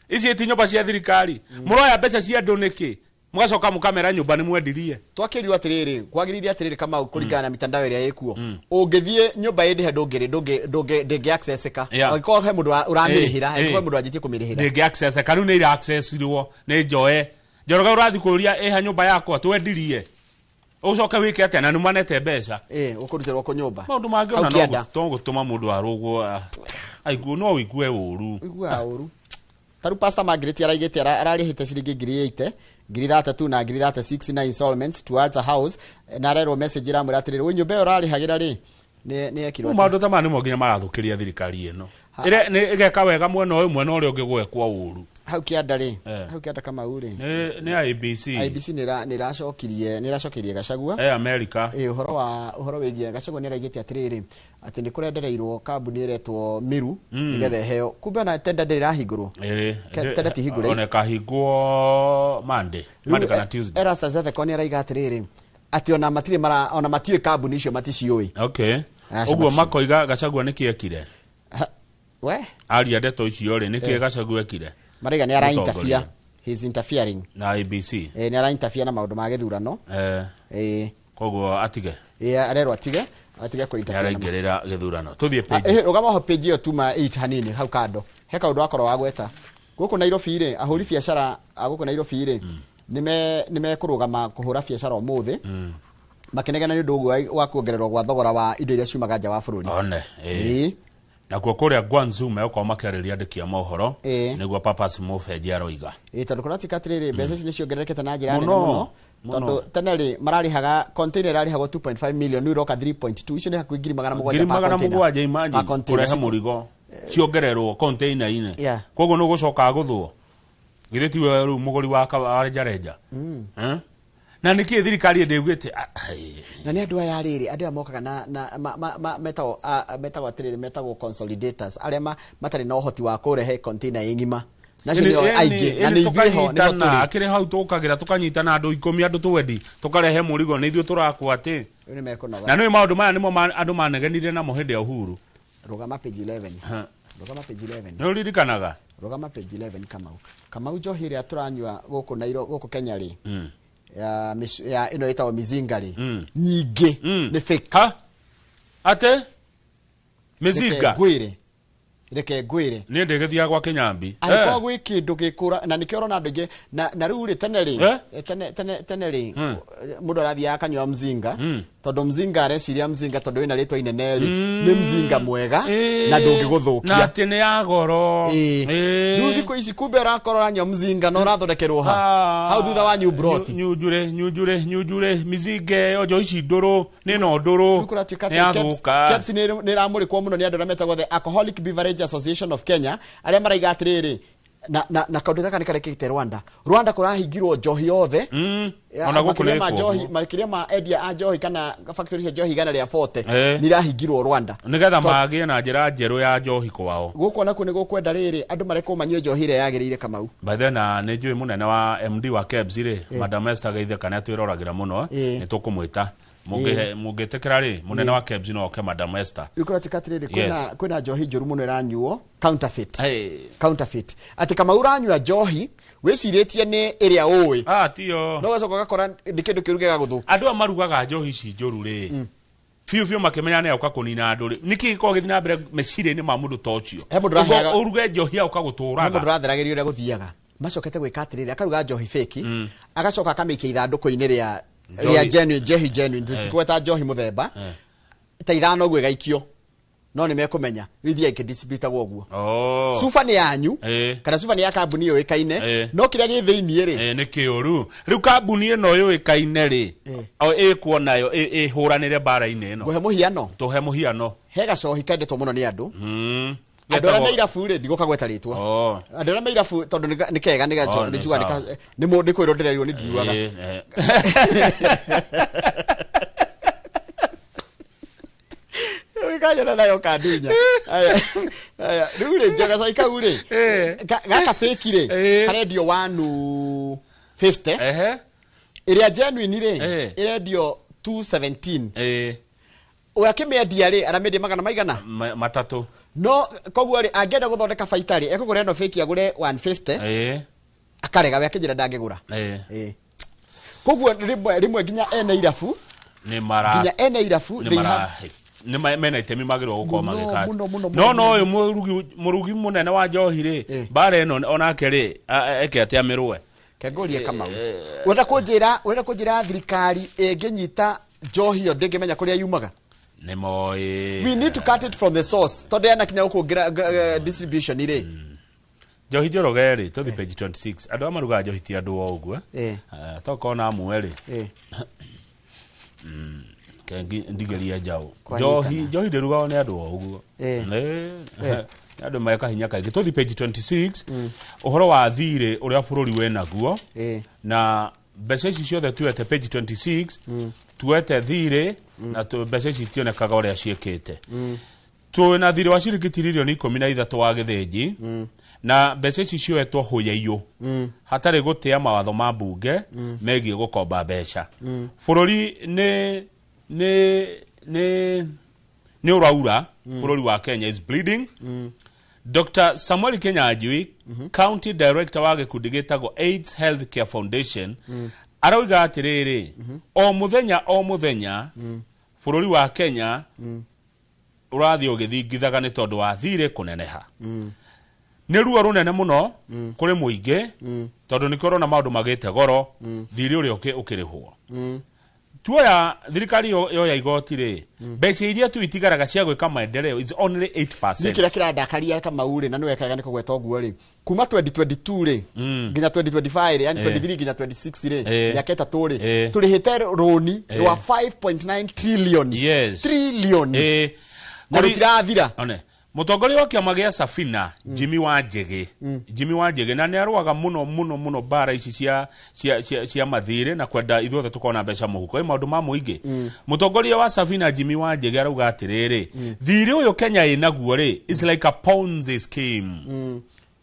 Ici ti nyũmba cia thirikari. Mũroya mbeca cia andũ nĩkĩ? Mũgacoka mũkamera nyũmba nĩ mwendirie. Twakĩrirwo atĩrĩrĩ, kwagĩrĩire atĩrĩrĩ Kamau, kũringana na mitandao ĩrĩa ĩkuo. Ũngĩthiĩ nyũmba ĩndĩhe ndũngĩ ndĩngĩ accessĩka. Angĩkorwo he mũndũ ũramĩrĩhĩra, angĩkorwo he mũndũ wanjĩtie kũmĩrĩhĩra. Ndĩngĩ accessĩka, rĩu nĩ ira accessirwo nĩ njoe. Njoroge ũrathiĩ kũũria ĩha nyũmba yakwa twendirie. Ũcoke wĩke atĩa na nĩmanete mbeca. Ũkũrutĩrwo kũ nyũmba. Maũndũ mangĩ ona no gũtũma mũndũ arũgwo, aigue no ũigue ũru. Ũiguaga ũru. Taru Pastor Margaret araigĩte ararĩhĩte ciringi 80,000, 33,000 na 36 na installments towards a house, na arerwo message iramwĩra atĩrĩrĩ, wĩ nyũmba ĩyo ũrarĩhagĩra rĩ nĩ ekirwo. Maũndũ ta maya nĩmo nginya marathũkĩria thirikari ĩno. Ĩrĩa nĩ ĩgeka wega mwena ũyũ, mwena ũrĩa ũngĩ gwekwo ũru. Hau kĩanda rĩ, hau kĩanda Kamau rĩ. Nĩ IBC. IBC nĩ ĩracokirie Gachagua. America. Ũhoro wĩgiĩ Gachagua nĩ araigĩte atĩrĩrĩ, atĩ nĩ kũrendereirwo kambuni ĩretwo Miru nĩgetha ĩheo. Kumbe ona tenda ndĩrĩ ĩrahingũrwo. Tenda ti hingũre. Ona ĩkahingwo Monday. Monday kana Tuesday. Erastus Ethekon nĩ araiga atĩrĩrĩ, atĩ ona matirĩ mara, ona matiũĩ kambuni icio maticiũĩ. Okay. Ũguo makoiga Gachagua nĩkĩ ekire? We? Aria ndeto icio rĩ, nĩkĩ Gachagua ekire? Maraiga nĩ ara interfere. He's interfering. Na IBC. Nĩ ara interfere na maũndũ ma gĩthurano. Koguo atige. Arerwo atige, atige kũ interfere. Nĩaraingĩrĩra gĩthurano. Tũthiĩ page. Rũgama ho page ĩyo tuma 8 hanini hau kando. He kaũndũ wakorwo wagweta. Gũkũ Nairobi rĩ, ahũri biacara a gũkũ Nairobi rĩ, nĩ mekũrũgama kũhũra biacara ũmũthĩ. Makĩnegena nĩ ũndũ ũguo wa kuongererwo gwa thogora wa indo iria ciumaga nja wa bũrũri. One. Nakuo kũrĩa Guangzhou megũkorwo makĩarĩria andĩki a mohoro nĩguo Papas Mũbenji aroiga. Tondũ kũratuĩka atĩrĩrĩ, mbeca ici nĩ ciongererekete na njĩra nene mũno. Tondũ tene rĩ, mararĩhaga container ĩrarĩhagwo 2.5 million, rĩu ĩroka 3.2, icio nĩ hakuhĩ 700,000 per container. 700,000 imagine kũrehe mũrigo ciongererwo container-inĩ. Koguo nĩ ũgũcoka agũthwo. Githĩ tiwe rĩu mũgũri wa rejareja. Na nĩkĩ thirikari ĩndĩugĩte? Na nĩ andũ aya rĩrĩ, andũ aya mokaga na metagwo metagwo atĩrĩrĩ, metagwo consolidators, arĩa matarĩ na ũhoti wa kũrehe container ĩ ng'ima. Nacio nĩo aingĩ, na nĩ ithuĩ ho, nĩho tũrĩ. Akĩrĩ hau tũkagĩra tũkanyitana andũ 10 andũ twendi, tũkarehe mũrigo, nĩ ithuĩ tũrakwo atĩ. Rĩu nĩ mekũnoga. Na nĩ maũndũ maya nĩmo andũ manegenire namo hĩndĩ ya Uhuru. Rũgama page 11. Rũgama page 11. Nĩ ũririkanaga? Rũgama page 11 Kamau. Kamau njohi ĩrĩa tũranyua gũkũ Nairobi, gũkũ Kenya rĩ. Ya ĩno ĩtagwo mizinga rĩ. Nyingĩ nĩ fake. Ha? Ate? Mizinga? Reke ngwĩre. Niĩ ndĩgĩthiaga gwa Kĩnyambi. Angĩkorwo gwĩ kĩndũ gĩkũra, na nĩkĩo ũrona andũ aingĩ, na rĩu rĩ, tene rĩ, tene rĩ, mũndũ arathiaga akanyua mzinga, tondũ mzinga areciria mzinga tondũ wĩna rĩtwa inene rĩ, nĩ mzinga mwega na ndũngĩgũthũkia. Na atĩ nĩ ya goro. Rĩu thikũ ici kumbe ũrakorwo ũranyua mzinga na ũrathondekerwo ha? Hau thutha wa New Broti. Nyunjure, mizinga ĩyo, njohi ici ndũrũ, nĩ no ndũrũ, nĩ yathũka. KEBS nĩ ĩramũrĩkwo mũno nĩ andũ arĩa metagwo the Alcoholic Beverage Association of Kenya, arĩa maraiga atĩrĩrĩ, na kaũndũ gaka nĩ karekĩkĩte Rwanda. Rwanda kũrahingirwo njohi yothe Ona gũkũ Makĩria nĩ ma ĩkwo njohi, ũguo. makĩria ma endia a njohi kana factory cia njohi 140 Eh. nĩ irahingirwo Rwanda. Nĩgetha magĩe na njĩra njerũ ya njohi kwao. Gũkũ onakuo nĩ gũkwenda rĩrĩ andũ marekwo manyue njohi ĩrĩa yagĩrĩire, Kamau. By then na nĩ njũĩ mũnene wa MD wa KEBS rĩ, Madam Esther Geitheka, nĩ atwĩroragĩra mũno. Nĩ tũkũmwĩta. Mũngĩtĩkĩra rĩ, mũnene wa KEBS no oke, Madam Esther. Rĩu kũratuĩka atĩrĩrĩ, Yes. kwĩna njohi njũru mũno ĩranyuo, counterfeit. Hey. Counterfeit, atĩ Kamau ũranyua njohi wĩcirĩtie nĩ ĩrĩa ũĩ, Ah, tiyo. no ũgacoka ũgakora nĩ kĩndũ kĩũru gĩgagũthũkia. Andũ aya marugaga njohi ici njũru rĩ, biũ biũ makĩmenya nĩ oka kũnina andũ rĩ, nĩkĩ gĩkoragwo gĩthiĩ na mbere meciria-inĩ ma mũndũ ta ũcio? He mũndũ ũraheaga- Ũruge njohi oka He mũndũ gũtũraga. ũratheragĩrio ũrĩa gũthiaga, macokete gwĩka atĩrĩrĩ, akaruga njohi fake, agacoka akamĩikia ithandũkũ-inĩ rĩa Njohi. rĩa genuine, njohi genuine, tũtikũgweta njohi mũthemba, ta ithano ũguo ĩgaikio, no nĩ mekũmenya rĩu ithiaga ikĩdistributagwo ũguo. Oh. Cuba nĩ yanyu kana cuba nĩ ya kambuni yũĩkaine, no kĩrĩa gĩ thĩiniĩ rĩ, Nĩ kĩũru. Rĩu kambuni ĩno yũĩkaine rĩ, o ĩkuo nayo ĩhũranĩre mbara-inĩ ĩno. Ngũhe mũhiano. Tũhe mũhiano. He gacohi kendetwo mũno nĩ andũ, andũ arĩa Getagwo- me irabu rĩ, ndigũkagweta rĩtwa, Oh. andũ arĩa me irabu, tondũ nĩ kega, nĩ gaco Oh, nĩ nĩ njugaga sawa. nĩ kwĩrwo ndĩrerirwo nĩ ndiuaga. Kanyona nayo kandunya. Aya, aya, rĩu rĩ, gacoi kau rĩ, gaka fake rĩ, karendio 150, ĩrĩa genuine rĩ, ĩrendio 217. Ũrĩa akĩmĩendia rĩ, aramĩendia magana maigana? Matatũ. No koguo rĩ, angĩenda gũthondeka baita rĩ, ekũgũra ĩno fake agũre 150, akarega we akĩnjĩra ndangĩgũra. Koguo rĩmwe nginya ene irabu, Nĩ mara nginya ene irabu, nĩ they mara have nĩ mena itemi magĩrĩirwo gũkorwo Mũno, magĩka. mũno, mũno, No mũno, no ũyũ mũrugi mũnene wa njohi rĩ, mbara ĩno onake rĩ, eke atĩa mĩrũe? Kengũrie Kamau, ũrenda kũnjĩra thirikari ĩngĩnyita njohi ĩyo ndĩngĩmenya kũrĩa yumaga? Nĩ moĩ. We need to cut it from the source, tondũ yanakinya gũkũ distribution rĩ. Njohi njoroge rĩ, tũthi page 26. Andũ aya marugaga njohi ti andũ o ũguo. Tokorwo na amwe rĩ, kengi ndigeria njaũ. Kwanyitana. Njohi ndĩrugagwo nĩ andũ o ũguo. Nĩ andũ meka hinya kaingĩ. Tũthi page 26, ũhoro wa thirĩ ũrĩa bũrũri wĩnaguo, na mbeca ici ciothe tuete page 26, tuete thirĩ na mbeca ici itionekaga ũrĩa ciĩkĩte. Twĩna thirĩ wa ciringi tiririoni 13 wa gĩthĩnji, na mbeca ici cioetwo hũyaiyũ hatarĩ gũtĩa mawatho ma mbunge megiĩ gũkomba mbeca. Bũrũri nĩ ũraura. Bũrũri wa Kenya is bleeding. Dr Samuel Kinyanjui, county director wa gĩkundi gĩtagwo AIDS Health Care Foundation, arauga atĩrĩrĩ, o mũthenya o mũthenya bũrũri wa Kenya ũrathiĩ ũgĩthingithaga nĩ tondũ wa thirĩ kũneneha. Nĩ ruo rũnene mũno kũrĩ mũingĩ, tondũ nĩkĩo ũrona maũndũ magĩte goro, thirĩ ũrĩa ũkĩrĩhwo. Tuoya thirikari yoya igoti rĩ, mbeca iria tu itigaraga cia gwĩka maendeleo is only 8%. Niĩ kĩrĩa kĩrandakaria Kamau rĩ, na nĩ wekaga nĩ kũgweta ũguo rĩ, kuma 2022 rĩ nginya 2025 rĩ, yani 23 nginya 26 rĩ, mĩaka 3 rĩ, tũrĩhĩte rũni rwa 5.9 trillion. Trillion. Na rũtirathira. One mũtongoria wa kĩama gĩa Safina, Jimmy Wanjigi, Jimmy Wanjigi, na nĩ arũaga mũno mũno mũno mbara ici cia mathirĩ na kwenda ithuothe tũkorwo na mbeca mũhuko ĩ maũndũ ma mũingĩ. Mũtongoria wa Safina Jimmy Wanjigi arauga atĩrĩrĩ, thirĩ ũyũ Kenya ĩnaguo rĩ is like a Ponzi scheme.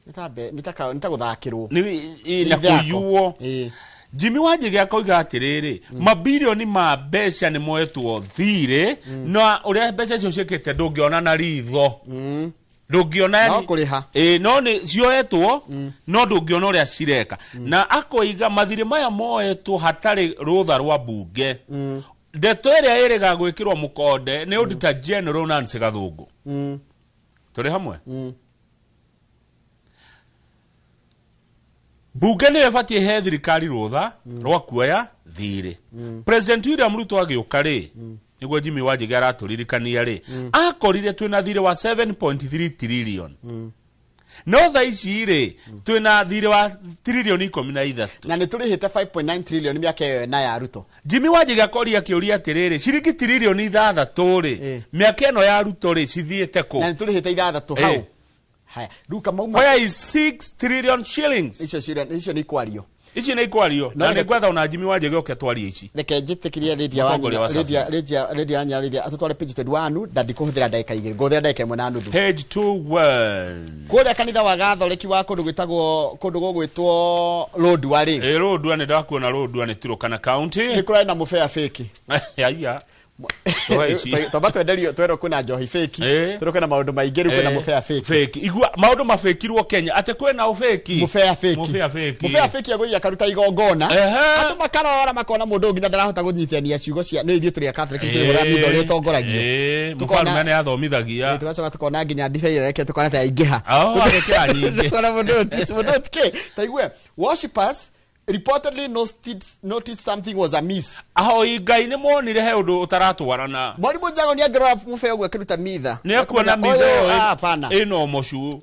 Nĩ ta gũthakĩrwo. Na Nĩ ithako. kũiywo. Jimmy Wanjigi akoiga atĩrĩrĩ, mabirioni ma mbeca nĩ moetwo thirĩ, na ũrĩa mbeca icio ciĩkĩte ndũngĩona na ritho, ndũngĩona. No kũrĩha. Ĩ, no nĩ cioetwo, no ndũngĩona ũrĩa cireka. Na akoiga mathirĩ maya moetwo hatarĩ rũtha rwa mbunge. Ndeto ĩrĩa ĩrĩga gwĩkĩrwo mũkonde nĩ Auditor General Nancy Gathũngũ. Tũrĩ hamwe. Mbunge nĩyo ĩbatiĩ he thirikari rũtha rwa kuoya thirĩ. President William Ruto agĩũka rĩ, nĩguo Jimmy Wanjigi aratũririkania rĩ, akorire twĩna thirĩ wa 7.3 trillion, no thaa ici rĩ, twĩna thirĩ wa tiririoni 13. Na nĩ tũrĩhĩte 5.9 trillion mĩaka ĩyo ĩna ya Ruto. Jimmy Wanjigi akoria kĩũria atĩrĩrĩ, ciringi tiririoni 6 rĩ, mĩaka ĩno ya Ruto rĩ, cithiĩte kũ? Na nĩ tũrĩhĩte ithathatũ hau. Haya, rĩu Kamau Where is 6 trillion shillings? Icio icio nĩ ikwario. Ici nĩ ikwario No, na nĩ reke- ngwetha ona Jimmy Wanjigi oke twarie ici. Reke njĩtĩkĩrie Lydia Mũtongoria wa Wanyina, Safina. Lydia Wanyina, Lydia atũtware page 21 na ndikũhũthĩra ndagĩka 2, ngũhũthĩra ndagĩka 1.5. Page 21. Kũrĩa kanitha wa Gatholeki wa kũndũ gwĩtagwo kũndũ gũgwĩtwo Lodwar rĩ, Ĩ Lodwar nĩ ndakuona, Lodwar nĩ Turkana County. Nĩ kũrarĩ na mũbea fake. Aya. Tũhe ici. Twamba twenderio twerwo kwĩna njohi fake, twerwo kwĩna maũndũ maingĩ, rĩu kwĩna mũbea fake. Fake. Igua maũndũ mabĩkirwo Kenya atĩ kwĩna ũfeki. Mũbea fake. Mũbea fake. Mũbea fake agũthiĩ akaruta igongona, andũ makarora makona mũndũ ũyũ nginya ndarahota kũnyitithania ciugo cia nĩ ithuĩ tũrĩ a Catholic tũrĩ mitha ũrĩa ĩtongoragio. Mũbarũme nĩ athomithagia. Tũgacoka tukona nginya ndibei ĩrĩa tukona ta yaingĩha. Oh, agĩkĩra nyingĩ. Tukona mũndũ ũyũ tikĩ taigue worshippers reportedly noticed something was amiss. Ahoi Ngai nĩ monire he ũndũ ũtaratwarana. Mwarimũ Njago nĩ angĩrora mũbea ũguo akĩruta mitha, Nĩ ekuona Akamenya, mitha ũyũ, ĩyo ah, hapana. ĩna ũmocu.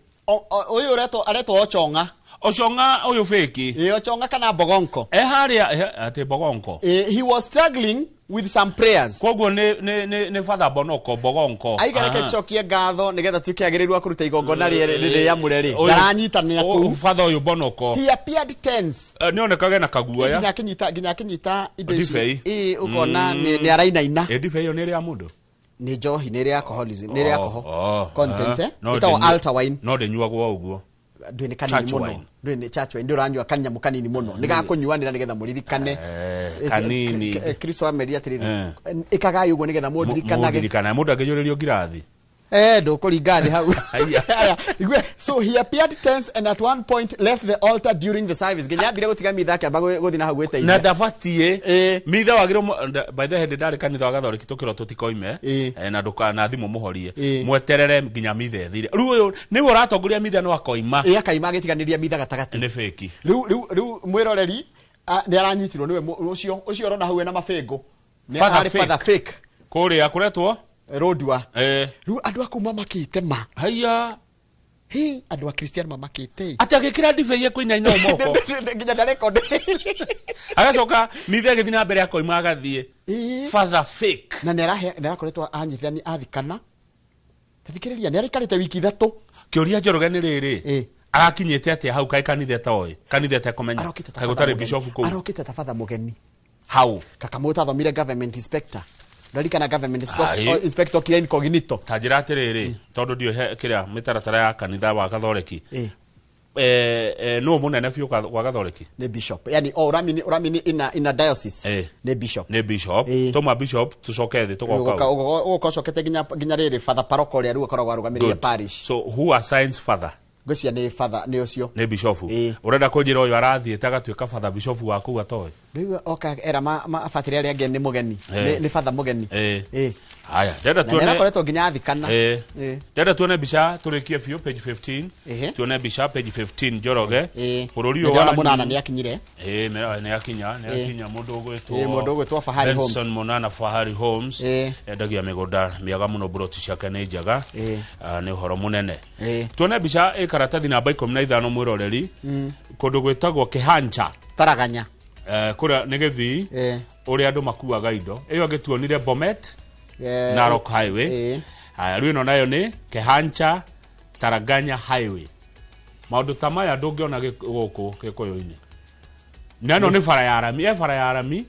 Ũyũ aretwo Ochonga. Ochonga ũyũ fake. Ĩ Ochonga kana Bogonko. E harĩa atĩ Bogonko. He was struggling with some prayers. Koguo nĩ Father Bonoko Bogonko. Aiga reke tucokie ngatho nĩgetha tuĩke agĩrĩru a kũruta igongona rĩrĩa rĩ Ũyũ- ndaranyitanĩra kũu. Father ũyũ Bonoko. He appeared tense. Nĩ onekage na kaguoya. Nginya akĩnyita indo ici. Ndibei. Ĩ ũkona nĩ arainaina. Ĩ ndibei ĩyo nĩ ĩrĩ ya mũndũ. Nĩ njohi, nĩ ĩrĩ alcoholism, nĩ ĩrĩ alcohol Oh, content. No Ĩtagwo altar wine. No ndĩnyuagwo ũguo. Ndwĩ nĩ kanini Church mũno. wine. Ndwĩ nĩ church wine, ndũranyua kanyamũ kanini mũno, nĩ gakũnyuanĩra nĩgetha mũririkane. Kanini. Kristo amerie atĩrĩrĩ, ĩkagai ũguo nĩgetha mũndirikanage. Mũndirikanae mũndũ angĩiyũrĩrio ngirathi. Ndũkũringa thĩ hau. Aya, igue, so he appeared tense and at one point left the altar during the service. Nginya ambire gũtiga mitha akĩamba gũthiĩ na hau Na gwĩteithia. ndabatiĩ mitha wagĩrĩirwo by the hĩndĩ ndarĩ kanitha wa Gathoreki tũkĩrwo tũtikoime, na ndũka na thimũ mũhorie mweterere nginya mitha ĩthire. Rĩu ũyũ nĩwe ũratongoria mitha no akoima. Ĩ akaima agĩtiganĩria mitha gatagatĩ. Nĩ fake. Rĩu mwĩroreri nĩ aranyitirwo nĩwe ũcio ũrona hau ena mabĩngũ. Nĩ Father arĩ fake. Father fake. Kũrĩa kũretwo Lodwar. Rĩu andũ a kũu mamakĩte ma. Haiya. Hi andũ a Christian mamakĩte. Atĩ agĩkĩra ndibei ĩkũinaina moko. Nginya ndarekondi. Agacoka mitha ĩgĩthiĩ na mbere akoima agathiĩ. Father fake. Na nĩ arakoretwo anyitithania athikana. Tathikĩrĩria nĩ araikarĩte wiki 3. Kĩũria Njoroge nĩ rĩrĩ, arakinyĩte atĩa hau kaĩ kanitha ĩtoĩ kanitha ĩtekũmenya Arokĩte ta kaĩ father gũtarĩ mũgeni. bishofu kũu? Arokĩte ta father mũgeni. Hau. Kakamũ ũtathomire government inspector. Ndarikana government Ai. inspector kira incognito. Ta njĩra atĩrĩrĩ, tondũ ndiũĩ kĩrĩa mĩtaratara ya kanitha wa Gathoreki, nũ mũnene biũ wa Gathoreki? Nĩ bishop. Yani oh, ũramini ina diocese. Nĩ bishop. Nĩ bishop. Tũma bishop tũcoke thĩ tũgoka hau. Ũgoka ũcokete nginya rĩrĩ father paroko ũrĩa rĩu akoragwo arũgamĩrĩire Good. parish. So who assigns father? Ngwĩciria nĩ father nĩ ũcio. Nĩ bishofu. Ũrenda kũnjĩra ũyũ arathiĩte agatuĩka father bishofu wa kũu atoĩ? Rĩu oka era mabatĩrĩ arĩa angĩ nĩ mũgeni. Nĩ father mũgeni. Haya, ndĩrenda Na nĩ tuone arakoretwo nginya athikana. Ndĩrenda tuone mbica tũrĩkie biũ page 15. Tuone mbica page 15 Njoroge. Bũrũri ũyũ Nĩndĩrona wanyu- Mũnana nĩ akinyire. Nĩ akinya, nĩ akinya mũndũ ũgwĩtwo Mũndũ ũgwĩtwo Fahari Homes. Benson Monana Fahari Homes. Endagia mĩgũnda mĩega mũno, buroti ciake nĩ njega. Ah, nĩ ũhoro mũnene. Tuone mbica ĩ karatathi namba 15 mwĩroreri, kũndũ gwĩtagwo Kĩhancha. Taraganya. Kũrĩa nĩ Gĩthii, ũrĩa andũ makuaga indo. Ĩyo ĩngĩ tuonire Bomet, Narok Highway. Haya, rĩu ĩno nayo nĩ Kehancha Taraganya Highway. Maũndũ ta maya ndũngĩona gũkũ Gĩkũyũ-inĩ. Na ĩno nĩ bara ya rami, bara ya rami.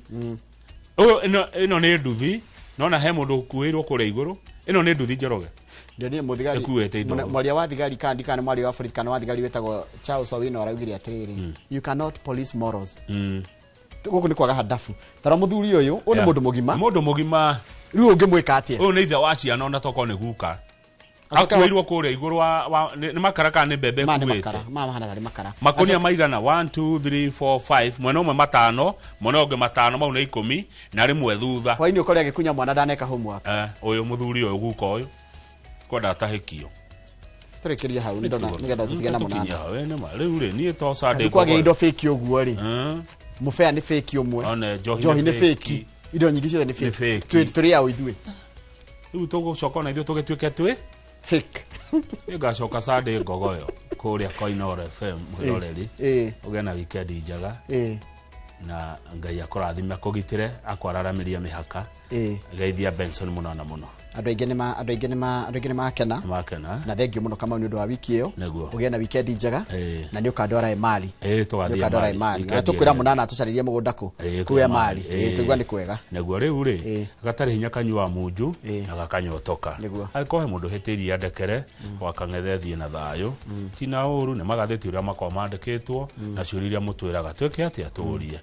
Ũyũ ĩno nĩ nduthi, nona he mũndũ ũkuĩirwo kũrĩa igũrũ. Ĩno nĩ nduthi Njoroge. Ndionire mũthigari Ĩkuĩte indo. Mwaria wa thigari kana ndikana mwaria wa borithi kana wa thigari wĩtagwo Charles Owino araugire atĩrĩrĩ, you cannot police morals. Gũkũ nĩ kwaga handabu. Tara mũthuri ũyũ, ũyũ nĩ mũndũ mũgima. Mũndũ mũgima. Rĩu ũngĩmwĩka atĩa? Ũyũ nĩ ithe wa ciana ona tokorwo nĩ guka. Acoke Akuĩirwo kũrĩa igũrũ wa nĩ makara kana nĩ mbembe Ma nĩ ĩkuĩte. makara, ma mahana tarĩ makara. Makonia maigana 1 2 3 4 5, mwena ũmwe matano, mwena ũngĩ matano, mau nĩ 10 na rĩmwe thutha. Hwainĩ ũkore agĩkunya mwana ndaneka homework. Ũyũ mũthuri ũyũ guka ũyũ kwenda atahĩkio. Tũrĩkĩrie hau nĩ ndona nĩgetha tũtige na Tũkinyie Mũnana. hau, nĩ ma. Rĩu rĩ niĩ to Sunday Rĩu kwagĩa ngũgũra. indo fake ũguo rĩ. Mũbea nĩ fake ũmwe. One, njohi Njohi nĩ nĩ fake. Indo nyingĩ ciothe nĩ Nĩ fake. fake. Tũrĩ ao ithuĩ. Rĩu tũgũcoka ona ithuĩ tũgĩtuĩke twĩ fake. Nĩ ngacoka Sunday ngogoyo kũrĩa Koinoro FM mwĩroreri. Ũgĩe na weekend njega. Na Ngai akũrathime akũgitĩre akwararamĩria mĩhaka. Geithia Benson Mũnana mũno. Andũ aingĩ nĩma andũ aingĩ nĩma andũ aingĩ nĩmakena. Makena. Na thengio mũno Kamau nĩ ũndũ wa wiki ĩyo. Nĩguo. Ũgĩe na wikendi njega. Ĩĩ. Na nĩ ũkandwara Emali. Ĩĩ, tũgathiĩ Nĩ ũkandwara Emali. Emali. Wikendi Na tũkwĩra ĩyo. mũnana atũcarĩrie mũgũnda kũ. Ĩĩ, Kũu Emali. Ĩĩ. Ĩĩ, tũigua nĩ kwega. Naguo rĩu rĩ, gatarĩ hinya kanyua munju na gakanyotoka. Angĩkorwo he mũndũ hĩtĩirie andekere, wakang'ethe thiĩ na thayũ. Tina ũru nĩ magathĩti ũrĩa makoragwo mandĩkĩtwo na ciũria iria mũtwĩraga twĩke atĩa tũrie.